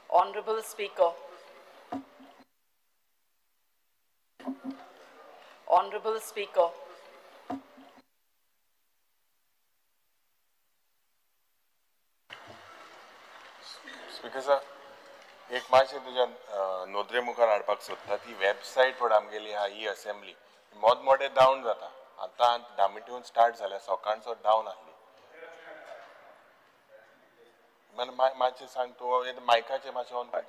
Honorable Speaker. Honorable Speaker. Speaker sir, एक मातशें तुज्या नदरे मुखार हाडपाक सोदता ती वेबसायट पळय आमगेली आहा ई असेंब्ली मोद मोटे डावन जाता. आतां दामिटीवन स्टार्ट जाल्या सकाळचो डावन आहली. मातशें सांग तूं मायकाचें मातशें ऑन कर.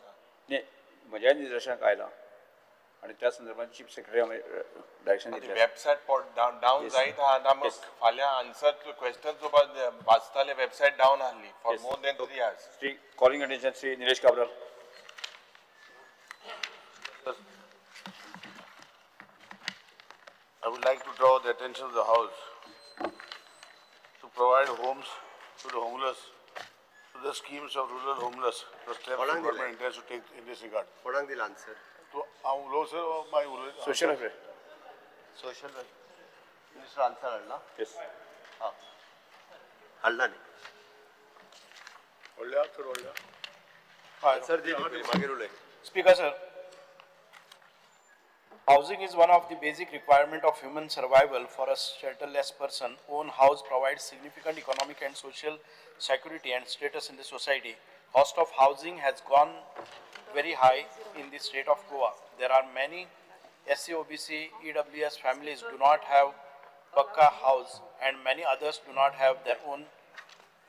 न्ही, म्हज्या निदर्शनाक आयलां आनी त्या संदर्भात चीफ सेक्रेटरी डायरेक्शन दिलें. वेबसायट डावन जायत आहा. आतां फाल्यां आन्सर क्वेश्चन चोवपाक वाचताले वेबसायट डावन आहली for more than 3 hours. Shri calling attention Shri Nilesh Cabral. I would like to draw the attention of the House to provide homes to the homeless, to the schemes of rural homeless, the steps the government intends to take in this regard. कोणाक दिला answer? तो हांव उलोवं sir मागीर उलय. Social welfare. Social welfare minister answer हाडला? Yes. हां, हाडला न्ही? व्हडल्या चड व्हडल्या आन्सर दी मागीर उलय. Speaker sir, housing is one of the basic requirement of human survival for a shelterless person. Own house provides significant economic and social security and status in the society. Cost of housing has gone very high in the state of Goa. There are many SC, OBC, EWS families do not have pakka house and many others do not have their own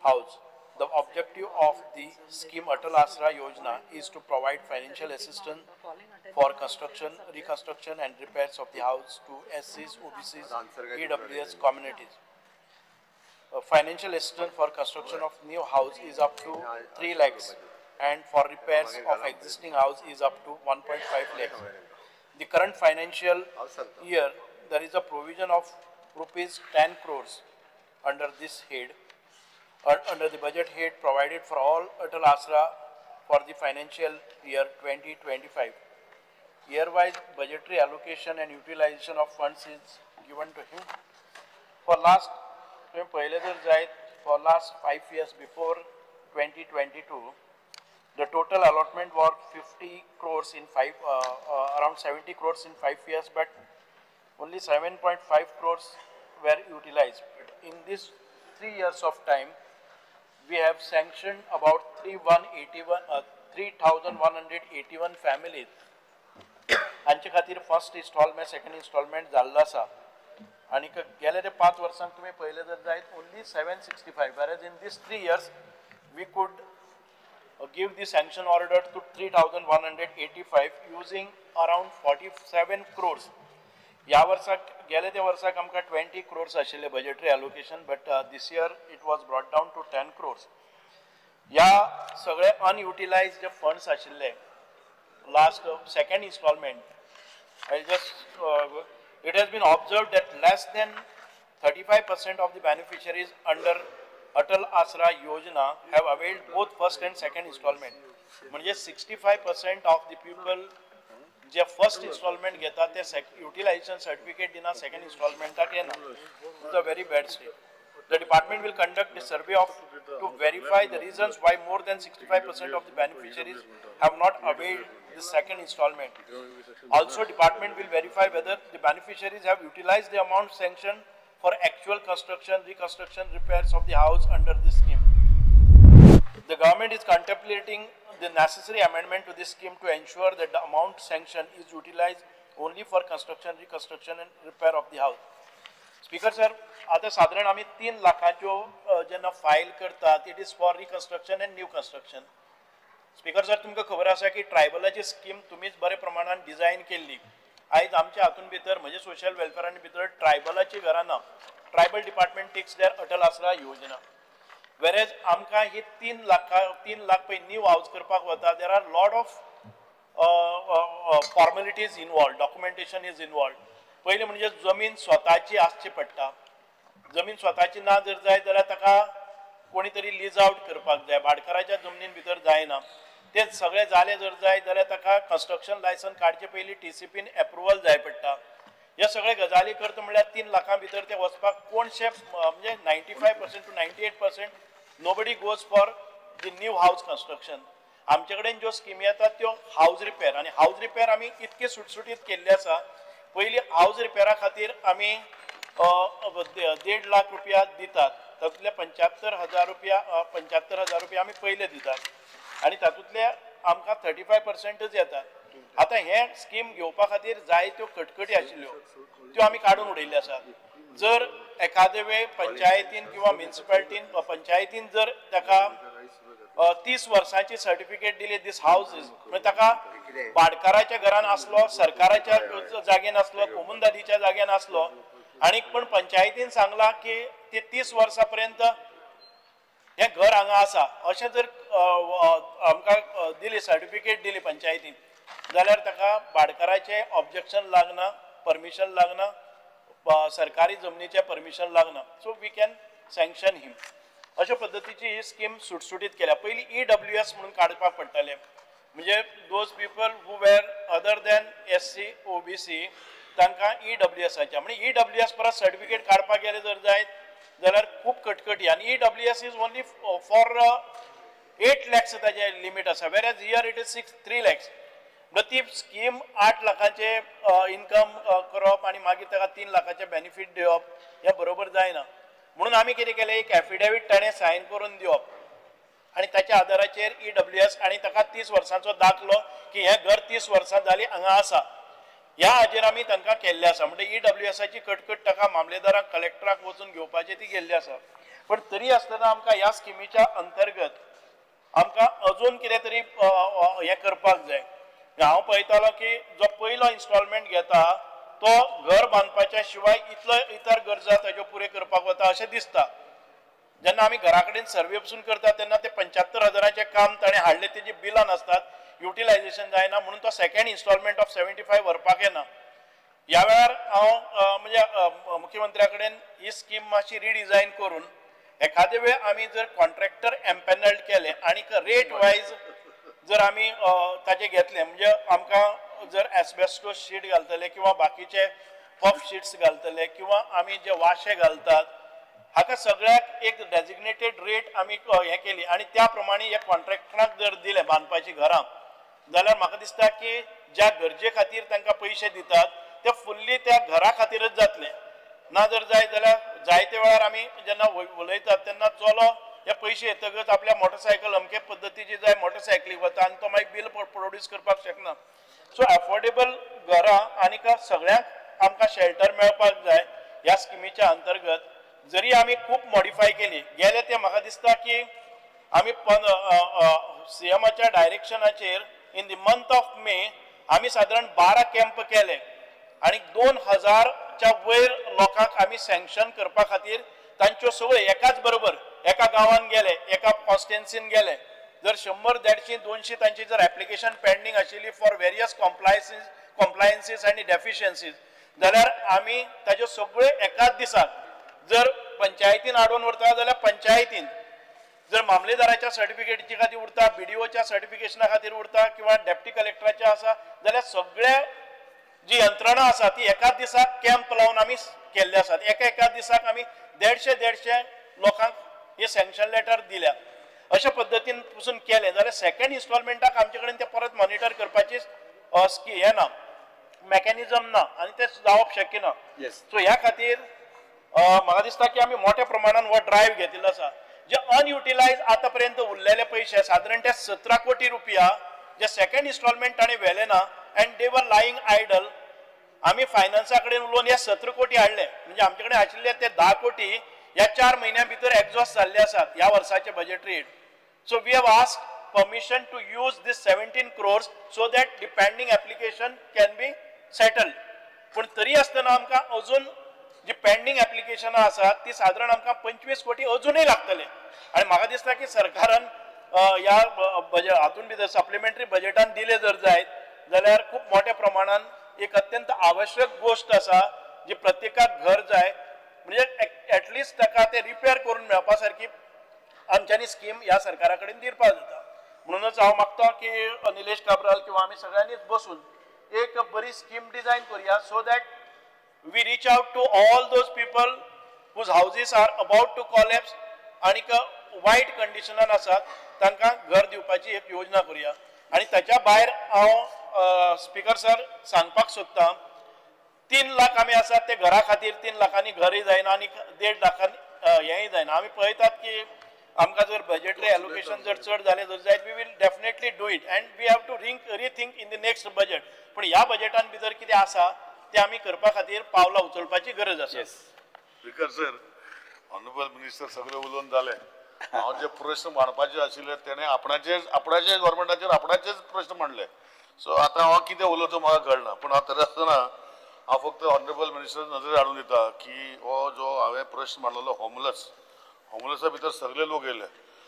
house. The objective of the scheme Atal Asra Yojana is to provide financial assistance for construction, reconstruction and repairs of the house to SCs, OBCs, EWS communities. Financial assistance for construction of new house is up to 3 lakhs and for repairs of existing house is up to 1.5 lakhs. The current financial year, there is a provision of rupees 10 crores under this head, under the budget head provided for all Atal Asra for the financial year 2025. Year-wise budgetary allocation and utilization of funds is given to him. For last, for last 5 years before 2022, the total allotment was 50 crores in around 70 crores in 5 years, but only 7.5 crores were utilized. But in this 3 years of time, we have sanctioned about 3,181 families. हांचे खातीर first instalment, second instalment जाल्लो आसा. आनी गेले ते 5 वर्सांक तुमी पळयलें जर जायत only 765, whereas in this 3 years we could give the sanction order to 3,185 using around 47 crores. ह्या वर्साक गेले ते वर्साक आमकां 20 crores आशिल्ले budgetary allocation, but this year it was brought down to 10 crores. ह्या सगळे अनयुटिलायज जे फंड्स आशिल्ले last second installment, I just it has been observed that less than 35% of the beneficiaries under Atal Asra Yojana have availed both first and second installment. म्हणजे 65% of the people J first installment घेता ते utilisation certificate दिना, second इन्स्टॉलमेंटाक येना. It's a very bad state. The department will conduct a survey of to verify the reasons why more than 65% of the beneficiaries have not availed the second installment. Also, department will verify whether the beneficiaries have utilized the amount sanctioned for actual construction, reconstruction, repairs of the house under this scheme. The government is contemplating the necessary amendment to this scheme to ensure that the amount sanctioned is utilized only for construction, reconstruction and repair of the house. Speaker sir, आतां सादारण आमी 3 लाखांच्यो जेन्ना file करतात, it is for reconstruction and new construction. Speaker sir, तुमकां खबर आसा की ट्रायबलाची scheme तुमीच बरे प्रमाणान डिजायन केल्ली. आयज आमच्या हातून भितर म्हणजे सोशल वेलफेरान भितर ट्रायबलाची घरां ना. Tribal department takes their Atal Asra Yojana. Whereas आमकां ही 3 लाख पळय न्यू हावज करपाक वता, there are lot of formalities involved, documentation is involved. पयलीं म्हणजे जमीन स्वताची आसची पडटा. जमीन स्वताची ना जर जाय जाल्यार ताका कोणी तरी लीज आवट करपाक जाय, भाटकाराच्या जमनीन भितर जायना. ते सगळें जालें जर जाय जाल्यार ताका कन्स्ट्रक्शन लायसन काडचे पयलीं टीसीपीन एप्रुवल जाय पडटा. ह्या सगळे गजाली करता म्हणल्यार 3 लाखां भितर ते वचपाक कोणशे म्हणजे 95% to 98% nobody goes for the new house construction. आमचे कडेन ज्यो स्किमी येतात त्यो हावज रिपेर, आनी हावज रिपेर आमी इतके सुटसुटीत केल्ले आसा. पयलीं हावज रिपेरा खातीर आमी 1.5 लाख रुपया दितात, तातूंतले 75,000 रुपया 75,000 रुपया आमी पयले दितात आनी तातूंतले आमकां 35% येतात. आतां हे स्कीम घेवपा खातीर जायत्यो कटकटी आशिल्ल्यो त्यो आमी काडून उडयल्ल्यो आसात. जर एखादे वेळ पंचायतीन किंवा म्युनिसिपालिटीन पंचायतीन जर ताका 30 वर्सांची सर्टिफिकेट दिली दीस हावज, म्हणजे ताका भाटकाराच्या घरान आसलो, सरकाराच्या जागेन आसलो, कोमुनदादीच्या जाग्यान आसलो, आनी पण पंचायतीन सांगला की ती 30 वर्सां पर्यंत हें घर हांगा आसा अशें जर आमकां दिली सर्टिफिकेट दिली पंचायतीन जाल्यार ताका भाटकाराचें ऑब्जेक्शन लागना, परमिशन लागना, सरकारी जमनीचें परमिशन लागना. So we can sanction him. अशा पद्दतीची ही स्कीम सुटसुटीत केल्या. पयलीं EWS म्हणून काडपाक पडटालें, म्हणजे those people who were other than SC OBC तांकां EWSाचें, म्हणजे EWS परत सर्टिफिकेट काडपाक गेले जर जायत जाल्यार खूब कटकटी. आनी EWS is only for 8 lakhs ताजें लिमीट आसा, whereas here it is 3 lakhs. म्हणटा ती स्कीम 8 लाखांचे इनकम करप आनी मागीर ताका 3 लाखाचें बेनिफीट दिवप हें बरोबर जायना. म्हणून आमी कितें केलें, एक एफिडेवीट ताणें सायन करून दिवप आनी ताच्या आदाराचेर EWS आनी ताका 30 वर्सांचो दाखलो की हें घर 30 वर्सां जालीं हांगा आसा, ह्या हाजेर आमी तांकां केल्लें आसा. म्हणजे EWSाची कटकट ताका मामलेदाराक कलेक्टराक वचून घेवपाची ती गेल्ली आसा. पण तरी आसतना आमकां ह्या स्किमीच्या अंतर्गत आमकां अजून कितें तरी हें करपाक जाय. हांव पळयतालो की जो पयलो इन्स्टॉलमेंट घेता तो घर बांदपाच्या शिवाय इतलो इतर गरजा ताज्यो पुरे करपाक वता अशें दिसता. जेन्ना आमी घरा कडेन सर्वे पसून करता तेन्ना ते 75,000 काम ताणें हाडलें तेजी बिलां नासतात, युटिलायझेशन जायना, म्हणून तो सेकंड इन्स्टॉलमेंट ऑफ 75 व्हरपाक येना. ह्या वेळार हांव म्हणजे मुख्यमंत्र्या कडेन ही स्कीम मातशी रिडिजायन करून एखादे वेळ आमी जर कॉन्ट्रॅक्टर एम्पॅनल्ड केले आनी रेट वायज जर आमी ताजे घेतले, म्हणजे आमकां जर एस्बेस्टोस शीट घालतले किंवा बाकीचे पफ शीट्स घालतले किंवा आमी जे वाशे घालतात हाका सगळ्याक एक डेजिग्नेटेड रेट आमी हें केली आनी त्या प्रमाणे ह्या कॉन्ट्रॅक्टराक जर दिले बांदपाची घरां जाल्यार म्हाका दिसता की ज्या गरजे खातीर तांकां पयशे दितात ते फुल्ली त्या घरा खातीरच जातले. ना जर जाय जाल्यार जायते वेळार आमी जेन्ना उलयतात तेन्ना चलो हे पयशे येतकच आपल्या मोटरसायकल अमके पद्दतीची जाय मोटरसायकलीक वता आनी तो मागीर बील प्रोड्यूस करपाक शकना. सो एफोर्डेबल घरां आनीक सगळ्यांक आमकां शेल्टर मेळपाक जाय. ह्या स्किमीच्या अंतर्गत जरी आमी खूब मॉडिफाय केली गेले ते म्हाका दिसता की आमी सीएमाच्या डायरेक्शनाचेर in the month of May आमी सादारण 12 कॅम्प केले आनी 2000च्या वयर लोकांक आमी सँक्शन करपा खातीर तांच्यो सगळ्यो एकाच बरोबर एका गांवान गेले, एका कॉन्स्टिट्युएन्सीन गेले, जर 100, 150, 200 तांची जर एप्लिकेशन पेंडींग आशिल्ली फॉर वेरियस कॉम्प्लायन्सीस आनी डेफिशियन्सीज जाल्यार आमी ताज्यो सगळ्यो एकाच दिसाक जर पंचायतीन हाडून व्हरता जाल्यार पंचायतीन, जर मामलेदाराच्या सर्टिफिकेटीच्या खातीर उरता, बीडीओच्या सर्टिफिकेशना खातीर उरता किंवा डेप्टी कलेक्टराच्या आसा जाल्यार सगळे जी यंत्रणा आसा ती एकाच दिसाक कॅम्प लावन आमी केल्ले आसात. एका एका दिसाक आमी 150-150 लोकांक हे सँक्शन लेटर दिल्या. अशा पद्दतीन पसून केलें जाल्यार सेकंड इन्स्टॉलमेंटाक आमचे कडेन ते परत मॉनिटर करपाची हें ना, मॅकॅनिजम ना आनी तें जावप शक्य ना. सो ह्या खातीर म्हाका दिसता की आमी मोठ्या प्रमाणान हो ड्रायव्ह घेतिल्लो आसा. जे अनयुटिलायज आतां पर्यंत उरलेले पयशे सादारण ते 17 कोटी रुपया जे सेकंड इन्स्टॉलमेंट ताणें व्हेले ना and they were lying idle. आमी फायनान्सा कडेन उलोवन हे 17 कोटी हाडले, म्हणजे आमचे कडेन आशिल्ले ते 10 कोटी ह्या 4 म्हयन्यां भितर एग्जॉस्ट जाल्ले आसात ह्या वर्साचे budget rate. So we have asked permission to use this 17 crores so that the pending application can be settled. पूण तरी आसतना आमकां अजून जी पेंडींग एप्लिकेशनां आसात ती सादारण आमकां 25 कोटी अजुनूय लागतले. आनी म्हाका दिसता की सरकारान ह्या बजेट हातून भितर सप्लिमेंटरी बजेटान दिले जर जायत जाल्यार खूब मोठ्या प्रमाणान एक अत्यंत आवश्यक गोश्ट आसा जी प्रत्येकाक घर जाय, म्हणजे एटलिस्ट ताका ते रिपेर करून मेळपा सारकी आमच्यांनी स्कीम ह्या सरकारा कडेन दिवपाक जाता. म्हणूनच हांव मागता की निलेश काब्राल किंवा आमी सगळ्यांनीच बसून एक बरी स्कीम डिजायन करुया so that we reach out to all those people whose houses are about to collapse आनीक वायट कंडिशनान आसात तांकां घर दिवपाची एक योजना करुया. आनी ताच्या भायर हांव स्पीकर सर सांगपाक सोदतां, 3 लाख आमी आसात ते घरा खातीर 3 लाखांनी घरय जायना आनी 1.5 लाखांनी हेंय जायना. आमी पळयतात की आमकां जर बजेटरी एलोकेशन जर चड जालें जर जायत we will definitely do it and we have to rethink in the next budget. पूण ह्या बजेटान भितर कितें आसा तें आमी करपा खातीर पावलां उचलपाची गरज आसा. स्पीकर सर, ऑनरेबल मिनिस्टर सगळे उलोवन जाले. हांव जे प्रश्न मांडपाचे आशिल्ले तेणें आपणाचे गव्हर्मेंटाचेर आपणाचेच प्रश्न मांडले. सो आतां हांव कितें उलोवचो म्हाका कळना, पूण हांव तरी आसतना हांव फक्त ऑनरेबल मिनिस्टर नजरेर हाडून दिता की हो जो हांवें प्रश्न मांडलेलो होमलेस, होमलेसा भितर सगळे लोक येयले.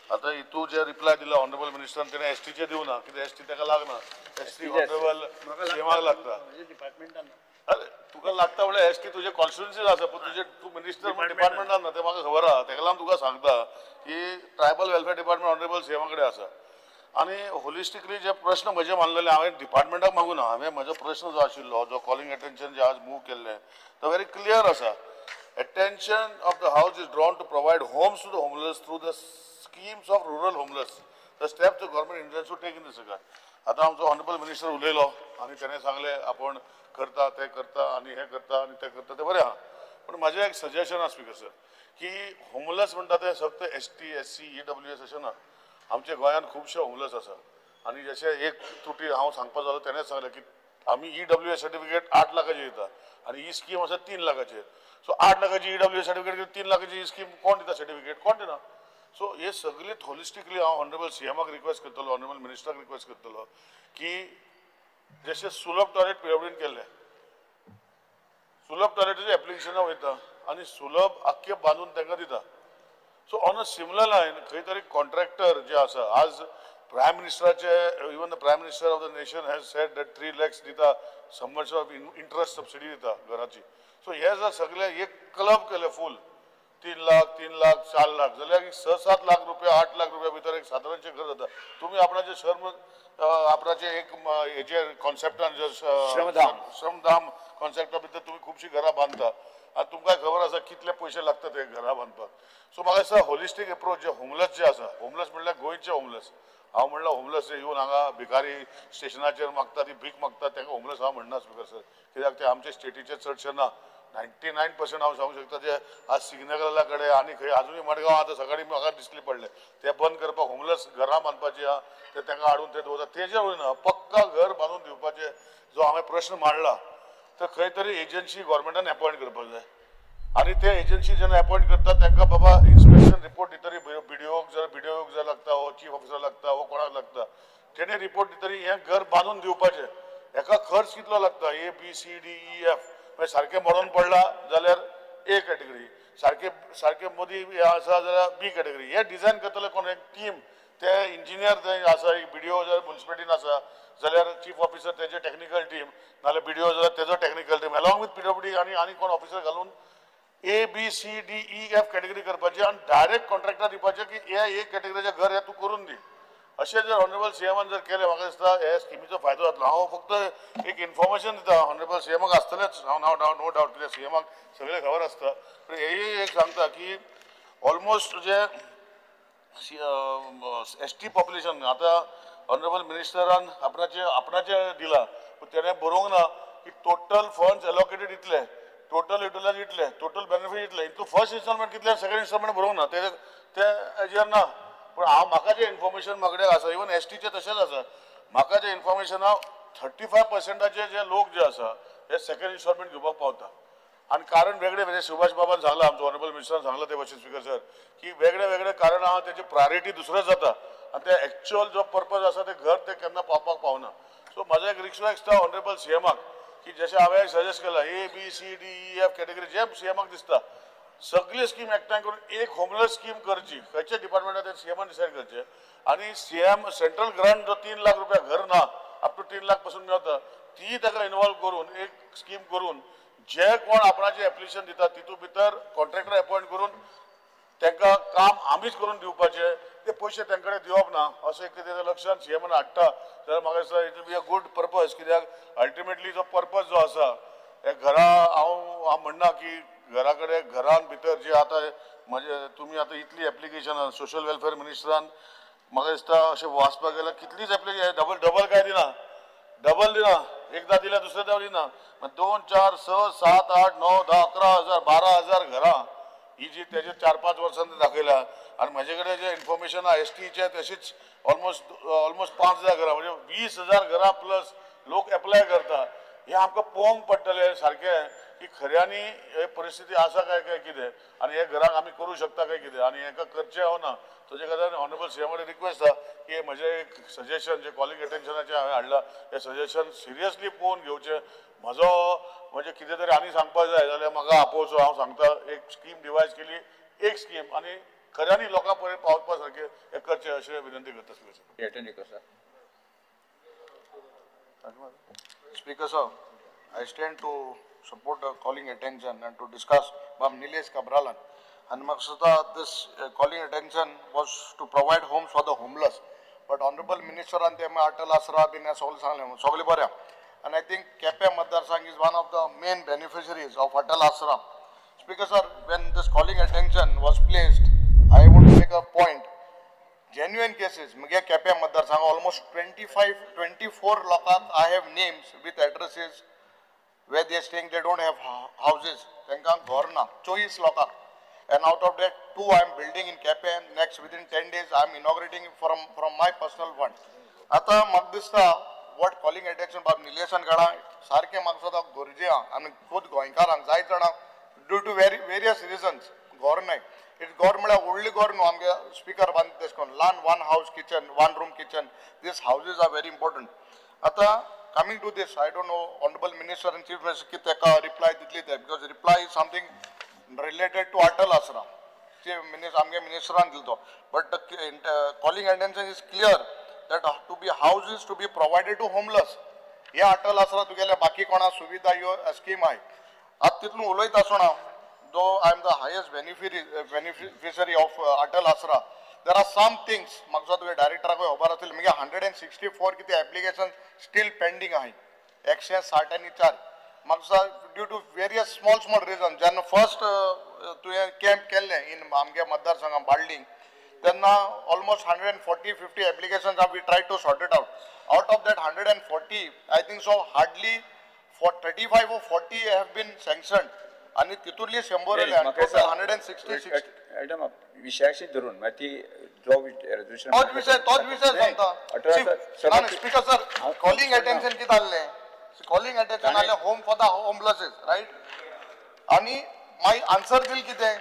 आतां हितू जे रिप्लाय दिला ऑनरेबल मिनिस्टरान तेणें एसटीचें दिवना, कित्याक एसटी ताका लागना, एसटी ऑनरेबल सीएमाक लागता. अरे तुका लागता म्हणल्यार एसटी तुजे कॉन्स्टिट्युन्सीन आसा, पूण तुजे तूं मिनिस्टर डिपार्टमेंटान ना, तें म्हाका खबर आहा. तेका लागून तुका सांगता की ट्रायबल वेलफेअर डिपार्टमेंट ऑनरेबल सीएमा कडेन आसा. आनी होलिस्टिकली जे प्रश्न म्हजे मानलेले हांवें डिपार्टमेंटाक मागूना, हांवें म्हजो प्रश्न जो आशिल्लो जो कॉलिंग एटेन्शन जे आज मूव केल्लें तो व्हेरी क्लियर आसा. Attention of the house is drawn to provide homes to the homeless through the schemes of rural homeless, the steps the government intends to take in this regard. आतां आमचो honourable minister उलयलो आनी तेणें सांगलें आपूण करता तें करता आनी हें करता आनी तें करता, तें बरें आहा. पूण म्हाजें एक सजेशन आसा स्पीकर सर की होमलेस म्हणटा तें फक्त ST, SC, EWS अशें ना. आमच्या गोंयांत खुबशे होमलेस आसा आनी जशें एक त्रुटी हांव सांगपा जालो तेणें सांगलें की आमी EWS certificate 8 लाखाचेर दिता आनी ही स्कीम आसा 3 लाखाचेर. सो 8 लाखाची EWS certificate 3 लाखाची ही स्कीम कोण दिता सर्टिफिकेट, कोण दिना. सो हे सगळी होलिस्टिकली हांव ऑनरेबल सीएमाक रिक्वेस्ट करतलो, ऑनरेबल मिनिस्टराक रिक्वेस्ट करतलो की जशें सुलभ टॉयलेट पीडब्ल्यूडीन केल्लें, सुलभ टॉयलेटीचें एप्लिकेशनां वयता आनी सुलभ आख्खें बांदून तांकां दिता. So on a similar line खंय तरी कॉन्ट्रॅक्टर जे आसा, आज prime मिनिस्टराचे even the prime minister of the nation has said that 3 lakhs दिता सबमर्शन ऑफ इंट्रस्ट सबसिडी दिता घराची. सो हे जर सगळे एक क्लब केले फूल 3 लाख 3 लाख 4 लाख जाल्यार 6-7 लाख रुपया 8 लाख रुपया भितर एक सादारणशें घर जाता. तुमी आपणाचे श्रम आपणाचे एक हेजे कॉन्सेप्टान जे श्रमधाम कॉन्सेप्टा भितर तुमी खुबशीं घरां बांदता आनी तुमकां खबर आसा कितले पयशे लागता ते घरां बांदपाक. सो म्हाका दिसता होलिस्टीक एप्रोच जे होमलेस जे आसा, होमलेस म्हणल्यार गोंयचे होमलेस, हांव म्हणल्यार होमलेस येवन हांगा भिकारी स्टेशनाचेर मागता ती भीक मागता तांकां होमलेस हांव म्हणना स्पीकर सर, कित्याक ते आमचे स्टेटीचे चडशे ना. 99% हांव सांगूंक शकता जे आज सिग्नला कडेन आनी खंय आजुनूय मडगांव आतां सकाळीं म्हाका दिसली पडले ते बंद करपाक होमलेस घरां बांदपाची आहा ते तांकां हाडून ते दवरता, तेजेर वयना पक्का घर बांदून दिवपाचें जो हांवें प्रश्न मांडला तर खंय तरी एजन्सी गव्हर्मेंटान एपॉयंट करपाक जाय. आनी ते एजन्सी जेन्ना एपॉयंट करता तांकां बाबा इन्स्पेक्शन रिपोर्ट दितरी बीडीओक जर बीडीओक जर लागता हो चीफ ऑफिसर लागता हो कोणाक लागता तेणे रिपोर्ट दितरी हें घर बांदून दिवपाचें. हेका खर्च कितलो लागता A B C D E F मागीर सारकें मरोन पडला जाल्यार ए कॅटेगरी, सारकें सारकें मदीं हें आसा जाल्यार बी कॅटेगरी. हें डिजायन करतले कोण एक टीम, ते इंजिनियर ते आसा एक बीडीओ जर मुन्सिपालिटीन आसा जाल्यार चीफ ऑफिसर तेजे टॅक्निकल टीम, नाल्यार बीडीओ जाल्यार तेजो technical team along with PWD आनी आनी कोण ऑफिसर घालून A B C D E F category करपाची आनी डायरेक्ट कॉन्ट्रॅक्टर दिवपाचें की हे ए कॅटेगरीचें घर हें तूं करून दी. अशें जर ऑनरेबल सीएमान जर केलें म्हाका दिसता हे स्किमीचो फायदो जातलो. हांव फक्त एक इन्फॉर्मेशन दिता ऑनरेबल सीएमाक आसतलेंच, हांव नो डावट नो डावट कित्याक सीएमाक सगळें खबर आसता. पूण हेय एक सांगता की ऑलमोस्ट जे एस टी पॉप्युलेशन आतां ऑनरेबल मिनिस्टरान आपणाचें आपणाचें दिलां पूण तेणें बरोवंक ना की टोटल फंड्स एलोकेटेड इतले, टोटल युटिलायज इतले, टोटल बेनिफीट इतले, हितून फर्स्ट इन्स्टॉलमेंट कितले सेकंड इन्स्टॉलमेंट बरोवंक ना ते हेजेर ना. पूण हांव म्हाका जें इन्फॉर्मेशन म्हाका कडेन आसा इवन एस टीचें तशेंच आसा, म्हाका जें इन्फॉर्मेशन आहा 35%चे जे लोक जे आसा हे सेकंड इन्स्टॉलमेंट घेवपाक पावता. आनी कारण वेगळे वेगळे सुभाष बाबान सांगलां, आमचो ऑनरेबल मिनिस्टरान सांगलां ते भशेन स्पीकर सर की वेगळे वेगळे कारण आहा तेची प्रायोरिटी दुसरें जाता आनी ते एक्चुअल जो पर्पज आसा ते घर ते केन्ना पावपाक पावना. सो म्हाजो एक रिक्वेस्ट आहा ऑनरेबल सीएमाक की जशें हांवें सजेस्ट केलां A B C D E F category जे सीएमाक दिसता सगळी स्कीम एकठांय करून एक होमलेस स्कीम करची, खंयच्या डिपार्टमेंटान ते सीएमान डिसायड करचें. आनी सीएम सेंट्रल ग्रांट जो 3 लाख रुपया घर ना अप टू 3 लाख पासून मेळता ती ताका इनवॉल्व करून एक स्कीम करून जे कोण आपणाचें एप्लिकेशन दिता तितूंत भितर कॉन्ट्रॅक्टर एपॉयंट करून तांकां काम आमीच करून दिवपाचें, ते पयशे तांचे कडेन दिवप ना अशें एक कितें लक्षान सीएमान हाडटा जाल्यार म्हाका दिसता it will be a good purpose. कित्याक अल्टिमेटली जो पर्पज जो आसा हे घरा हांव हांव म्हणना की घरा कडेन घरान भितर जे आतां म्हणजे तुमी आतां इतली एप्लिकेशनां सोशल वेलफेअर मिनिस्टरान म्हाका दिसता अशें वाचपाक गेल्यार कितलीच एप्लिकेशन डबल डबल काय दिना, डबल दिना, एकदा दिल्या दुसऱ्या दिना, 2 4 6 7 8 9 10 11 हजार 12 हजार घरां ही जी तेजे 4-5 वर्सांनी दाखयला. आनी म्हजे कडेन जे इन्फॉर्मेशन आहा एस टीचे तशीच ऑलमोस्ट 5,000 घरां म्हणजे 20,000 घरां प्लस लोक एप्लाय करता. हे आमकां पळोवंक पडटलें सारकें की खऱ्यांनी हे परिस्थिती आसा काय काय कितें आनी हे घरांक आमी करूं शकता काय कितें आनी हेका करचें हांव ना. ताजे खातीर ऑनरेबल सीएम कडेन रिक्वेस्ट आसा की म्हजें एक सजेशन जें कॉलिंग अटेन्शनाचें हांवें हाडलां हें सजेशन सिरियसली पळोवन घेवचें. म्हजो म्हणजे कितें तरी आनी सांगपाक जाय जाल्यार म्हाका आपोवचो, हांव सांगता. एक स्कीम डिवायज केली, एक स्कीम आनी खऱ्यांनी लोकां पर्यंत पावपा सारकें हें करचें अशें विनंती करता. Speaker sir, I stand to support the calling attention and to discuss by Nilesh Cabralan. And Maksada, this calling attention was to provide homes for the homeless. But Honorable Minister and them Atal Asra bin Sogli Barya. And I think Kepe Madarsang is one of the main beneficiaries of Atal Asra. Speaker sir, when this calling attention was placed, I want to make a point. Genuine cases, Mugya Kepe Madarsang, almost 24 lokank I have names with addresses where they are staying, they don't have houses. Tenka ghor na, 24 lokank. And out of that, 2 I am building in Kepe, and next within 10 days I am inaugurating from my personal fund. Ata magdista what calling attention बाब निलेशन काडा सारखे म्हाका गरजे आहा आनी खूद गोंयकारांक जायत जाणां ड्यू टू वेरियस रिजन्स घर नाय. It घर म्हळ्यार व्हडली घर न्हू आमगे स्पिकर बांदता तेश करून ल्हान 1 house kitchen 1 room kitchen these houses are very important. आतां coming to this, I don't know honourable minister and chief minister की तेका रिप्लाय दितली ते, because reply is something related to Atal Aasra आमगे मिनिस्टरान दिलो तो. But calling attention is clear that to be houses to be provided to homeless. हे अटल आसरा तुगेले बाकी कोणा सुविधा ह्यो स्कीम आहाय. आतां तितून उलयता आसतना though I am the highest beneficiary of Atal Aasra, there are some things म्हाका तुगे डायरेक्टराकूय खबर आसतली. मुगे 164 कितें एप्लिकेशन स्टील पेंडींग आहाय, 164 म्हाका due to various small small reason. जेन्ना फर्स्ट तुवें कॅम्प केल्लें इन आमगे मतदारसंघान बार्डलींग, तेन्ना almost 140-50 applications we try to sort it out. Out of that 140 I think so hardly 35 or 40 have been sanctioned. आनी तितूंतली 100 166 madam विशयाशी धरून ती जो रेजोल्युशन तोच विशय सांगता. स्पीकर सर, कॉलिंग अटेन्शन कितें आहलें, कॉलिंग अटेन्शन आहलें home for the homelesses, right. आनी मागीर आन्सर दिल कितें,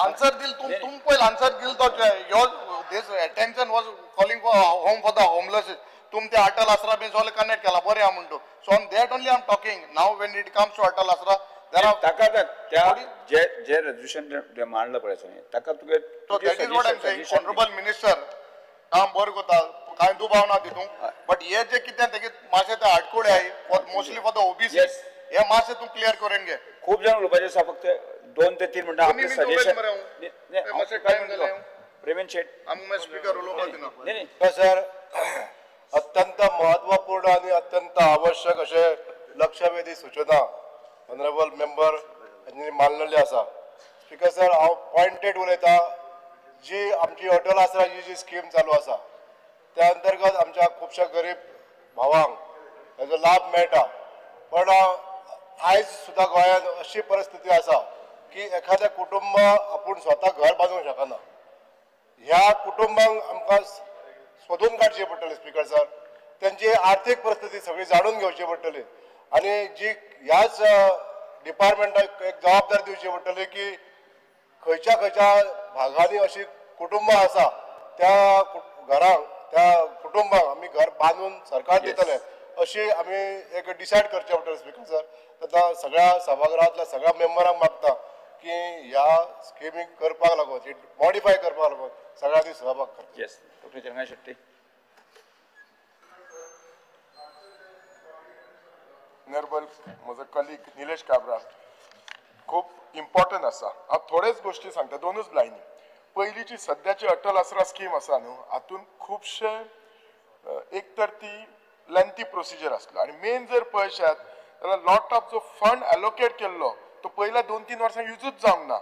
आन्सर दिल तुम पयल आन्सर दिल तो your this attention was calling for home for the homelesses. तुम ते अटल आसरा बी सगळें कनेक्ट केला बरें आहा म्हणटू. So on that only I am talking now. When it comes to Atal Aasra ताका त्या जे जे रेजोल्युशन मांडलं पळय ताका तुगे that is what I am saying. Honourable minister काम बरें करता, कांय दुबाव ना तितूंत, बट हे जे कितें तेगे मातशें ते आडकुळे आहाय mostly for the OBC, हे मातशें तूं क्लियर करून घे. खूब जाण उलोवपाचें आसा, फक्त 2 ते 3 मिनटां आपलें सजेशन. प्रेमेन शेट आमकां स्पीकर उलोवपाक दिना. नाही सर, अत्यंत महत्वपूर्ण आणि अत्यंत आवश्यक अशें लक्षवेधी सूचना ऑनरेबल मेंबर हांणी मांडलेली आसा. स्पीकर सर, हांव पॉयंटेड उलयता. जी आमची अटल आसरा ही जी स्कीम चालू आसा त्या अंतर्गत आमच्या खुबश्या गरीब भावांक ताजो लाभ मेळटा. पण आयज सुद्दां गोंयांत अशी परिस्थिती आसा की एखादें कुटुंब आपूण स्वता घर बांदूंक शकना. ह्या कुटुंबांक आमकां सोदून काडचें पडटलें स्पीकर सर, तेंची आर्थीक परिस्थिती सगळी जाणून घेवची पडटली आनी जी ह्याच डिपार्टमेंटाक एक जबाबदारी दिवची पडटली की खंयच्या खंयच्या भागांनी अशी कुटुंबां आसा त्या घरांक त्या कुटुंबांक आमी घर बांदून सरकार दितले अशी आमी एक डिसायड करचें पडटलें स्पीकर सर. आतां सगळ्या सभागृहांतल्या सगळ्या मेंबरांक मागता की ह्या स्किमीक करपाक लागून मॉडिफाय करपाक लागून सगळ्यांनी सहभाग करचो. येस, डॉक्टर चंद्रकांत शेट्टी. ऑनरेबल म्हजो कलीग निलेश काब्राल खूब इम्पॉर्टंट आसा. हांव थोड्याच गोश्टी सांगता, 2 लायनी. पयलीची सद्याची अटल आसरा स्कीम आसा न्हू, हातून खुबशे एक तर ती लेंथी प्रोसिजर आसलो आनी मेन जर पळयशात जाल्यार लॉट ऑफ जो फंड एलोकेट केल्लो तो पयल्या 2-3 वर्सां युजूच जावंक ना.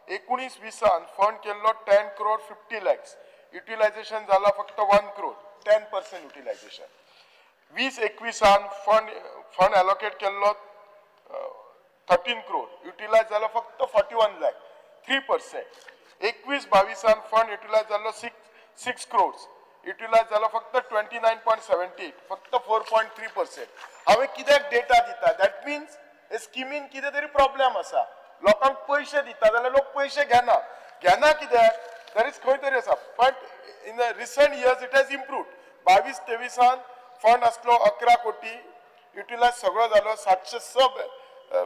19-20 फंड केल्लो 10 crore 50 lakhs, utilisation जाला फक्त 1 crore, 10% utilisation. 20-21 fund allocate केल्लो 13 crore, utilise जालो फक्त 41 lakh, 3%. 21-22 fund utilise जालो 6 crores, utilise जालो फक्त 29.78, फक्त 4.3%. हांवें कित्याक डेटा दिता, that means हे स्किमीन कितें तरी प्रॉब्लेम आसा. लोकांक पयशे दिता जाल्यार लोक पयशे घेना, घेना कित्याक, there is खंय तरी आसा. But in the recent years it has improved. 22-23 fund आसलो 11 कोटी, युटिलायज सगळो जालो 706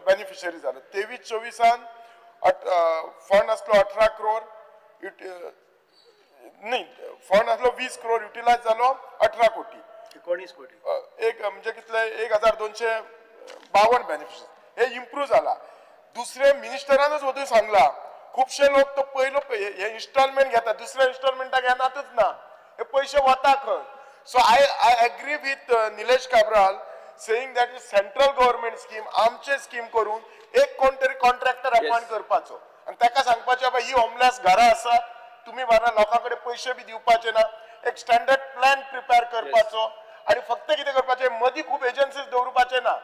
बेनिफिशरी जालो. 23-24 फंड आसलो 18 crore, न्ही फंड आसलो 20 crore, utilise जालो 18 कोटी, 19 कोटी, एक म्हणजे कितले 1252 बेनिफिशरी. हे इम्प्रूव जाला. दुसरे मिनिस्टरानच वचून सांगला, खुबशे लोक तो पयलो हे इन्स्टॉलमेंट घेता, दुसऱ्या इन्स्टॉलमेंटाक घेनातच ना, हे पयशे वता खंय. So I agree with Nilesh Cabral saying that is central government scheme, आमचे स्कीम करून एक कोण तरी कॉन्ट्रॅक्टर अपॉइंट करपाचो आनी ताका सांगपाचें बाबा ही होमलेस घरां आसा, तुमी बारा लोकां कडेन पयशे बी दिवपाचे ना, एक स्टँडर्ड प्लॅन प्रिपेर करपाचो. आनी फक्त कितें करपाचें, मदीं खूब एजन्सीज दवरुपाचे ना.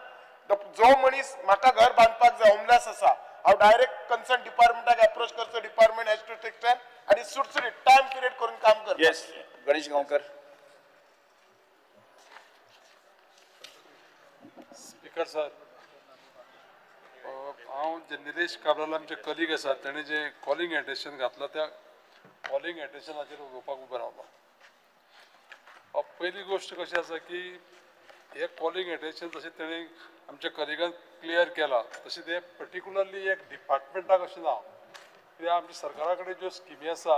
जो मनीस म्हाका घर बांदपाक जाय, होमलेस आसा, हांव डायरेक्ट कन्सर्न डिपार्टमेंटाक एप्रोच करचो, department has to take time आनी सुटसुटीत टायम पिरियड करून काम करपाचें. Yes, Ganesh Gaonkar. Speaker sir, हांव जे निलेश काब्राल आमचे कलीग आसा तेणें जे कॉलिंग एटेन्शन घातलां त्या कॉलिंग एटेन्शनाचेर उलोवपाक उबो रावला. पयली गोश्ट कशी आसा की हे कॉलिंग एटेन्शन जशें तेणें आमच्या कलिगान क्लियर केलां तशें तें पर्टिकुलरली एक डिपार्टमेंटाक अशें ना, कित्याक आमच्या सरकारा कडेन ज्यो स्किमी आसा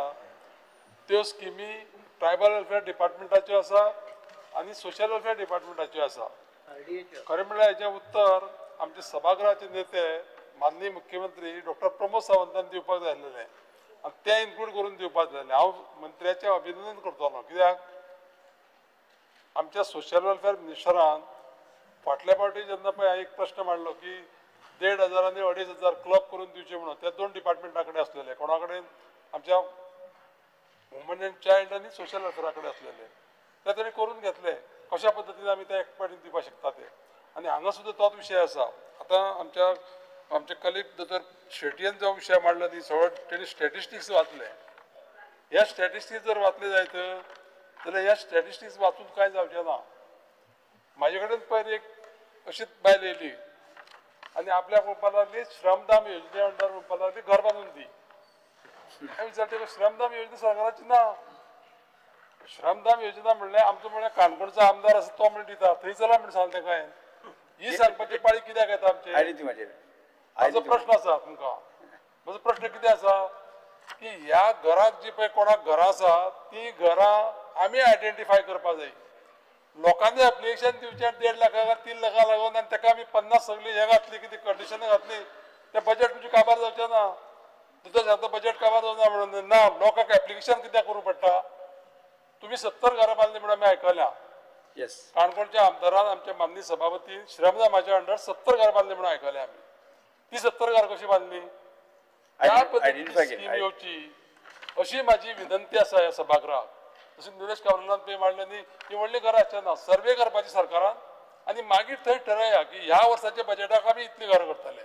त्यो स्किमी ट्रायबल वेलफेअर डिपार्टमेंटाच्यो आसा आनी सोशल वेलफेअर डिपार्टमेंटाच्यो आसा. खरें म्हणल्यार हेजें उत्तर आमचे सभागृहाचे नेते माननीय मुख्यमंत्री डॉक्टर प्रमोद सावंतान दिवपाक जाय आसलेलें आनी तें इन्क्लूड करून दिवपाक जाय आसलें. हांव मंत्र्याचें अभिनंदन करतलो, कित्याक आमच्या सोशल वेलफेअर मिनिस्टरान फाटल्या फावटी जेन्ना पळय एक प्रश्न मांडलो की 1500 आनी 2500 क्लब करून दिवचे म्हणून, त्या दोन डिपार्टमेंटा कडेन आसलेले, कोणा कडेन आमच्या वुमन एंड चायल्ड आनी सोशल वेलफेअरा कडेन आसलेले, ते ताणें करून घेतले. कशा पद्दतीन आमी ते एक पाटी दिवपाक शकता ते. आनी हांगा सुद्दां तोच विशय आसा. आतां आमच्या आमचे कलीग दोतोर शेटयेन जो विशय मांडलो न्ही सगळो तेणी स्टॅटिस्टिक्स वाचले. ह्या स्टॅटिस्टिक्स जर वाचले जायत जाल्यार ह्या स्टॅटिस्टिक्स वाचून कांय जावचें ना. म्हाजे कडेन पयर एक अशीच बायल येयली आनी आपल्याक म्हणपाक लागली श्रमदाम योजने अंडर म्हणपाक लागली घर बांदून दी. हांवें विचारलें तेका श्रमदाम योजना सरकाराची ना. श्रमदाम योजना म्हणल्यार आमचो म्हणल्यार काणकोणचो आमदार आसा तो म्हणून दिता, थंय चला म्हणून सांगलें तेका हांवें. ही सांगपाची पाळी कित्याक येता आमचे? म्हजो प्रश्न आसा तुमकां, म्हजो प्रश्न कितें आसा की ह्या घराक जी पळय कोणाक घरां आसा ती घरां आमी आयडेंटिफाय करपाक जाय. लोकांनी एप्लिकेशन दिवचें 1.5 लाखाक 3 लाखां लागून आनी ताका आमी 50 सगळीं हें घातली कितें कंडिशनां घातली, तें बजेट तुमचें काबार जावचें ना. दुसरें सांगता बजेट काबार जावना म्हणून ना, लोकांक एप्लिकेशन कित्याक करूंक पडटा? तुमी 70 घरां बांदली म्हणून आमी आयकल्या. येस, काणकोणच्या आमदारान आमच्या माननीय सभापती श्रमदामाच्या अंडर 70 घरां बांदली म्हणून आयकल्या आमी. ती 70 घरां कशी बांदली? त्या पद्दतीन स्कीम येवची अशी म्हाजी विनंती आसा ह्या सभागृहाक. तशें निलेश काब्रालान पळय मांडलें न्ही ती व्हडली घरां आसचे ना, सर्वे करपाची सरकारान आनी मागीर थंय ठरया की ह्या वर्साच्या बजेटाक आमी इतलीं घरां करतले,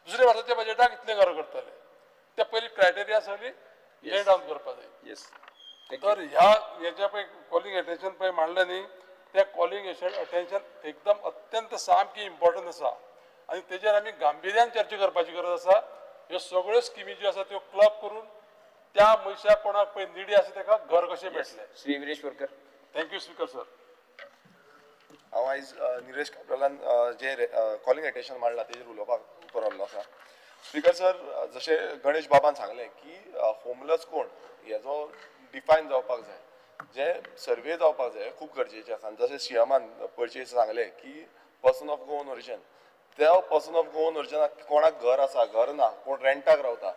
दुसऱ्या वर्साच्या बजेटाक इतलीं घरां करतले. त्या पयलीं क्रायटेरिया सगळी ले डावन करपाक जाय. तर ह्या हेच्या पळय कॉलिंग एटेन्शन पळय मांडलें न्ही त्या कॉलिंग अटेन्शन एकदम अत्यंत सामकी इम्पॉर्टंट आसा आनी तेजेर आमी गांभिर्यान चर्चा करपाची गरज आसा. ह्यो सगळ्यो स्किमी ज्यो आसा त्यो क्लब करून त्या मनशाक कोणाक पळय निडी आसा ताका घर कशें मेळटलें. Shri Viresh Borkar. Thank you speaker sir. हांव आयज निलेश काब्रालान जे कॉलिंग एटेन्शन मांडलां तेजेर उलोवपाक उबो रावल्लो आसा. स्पीकर सर, जशें गणेश बाबान सांगलें की होमलेस कोण हेजो डिफायन जावपाक जाय, जे सर्वे जावपाक जाय खूब गरजेचें आसा. आनी जशें सीएमान पयरचे सांगलें की पर्सन ऑफ गोवन ओरिजन, त्या पर्सन ऑफ गोवन ओरिजनाक कोणाक घर आसा घर ना, कोण रेंटाक रावता,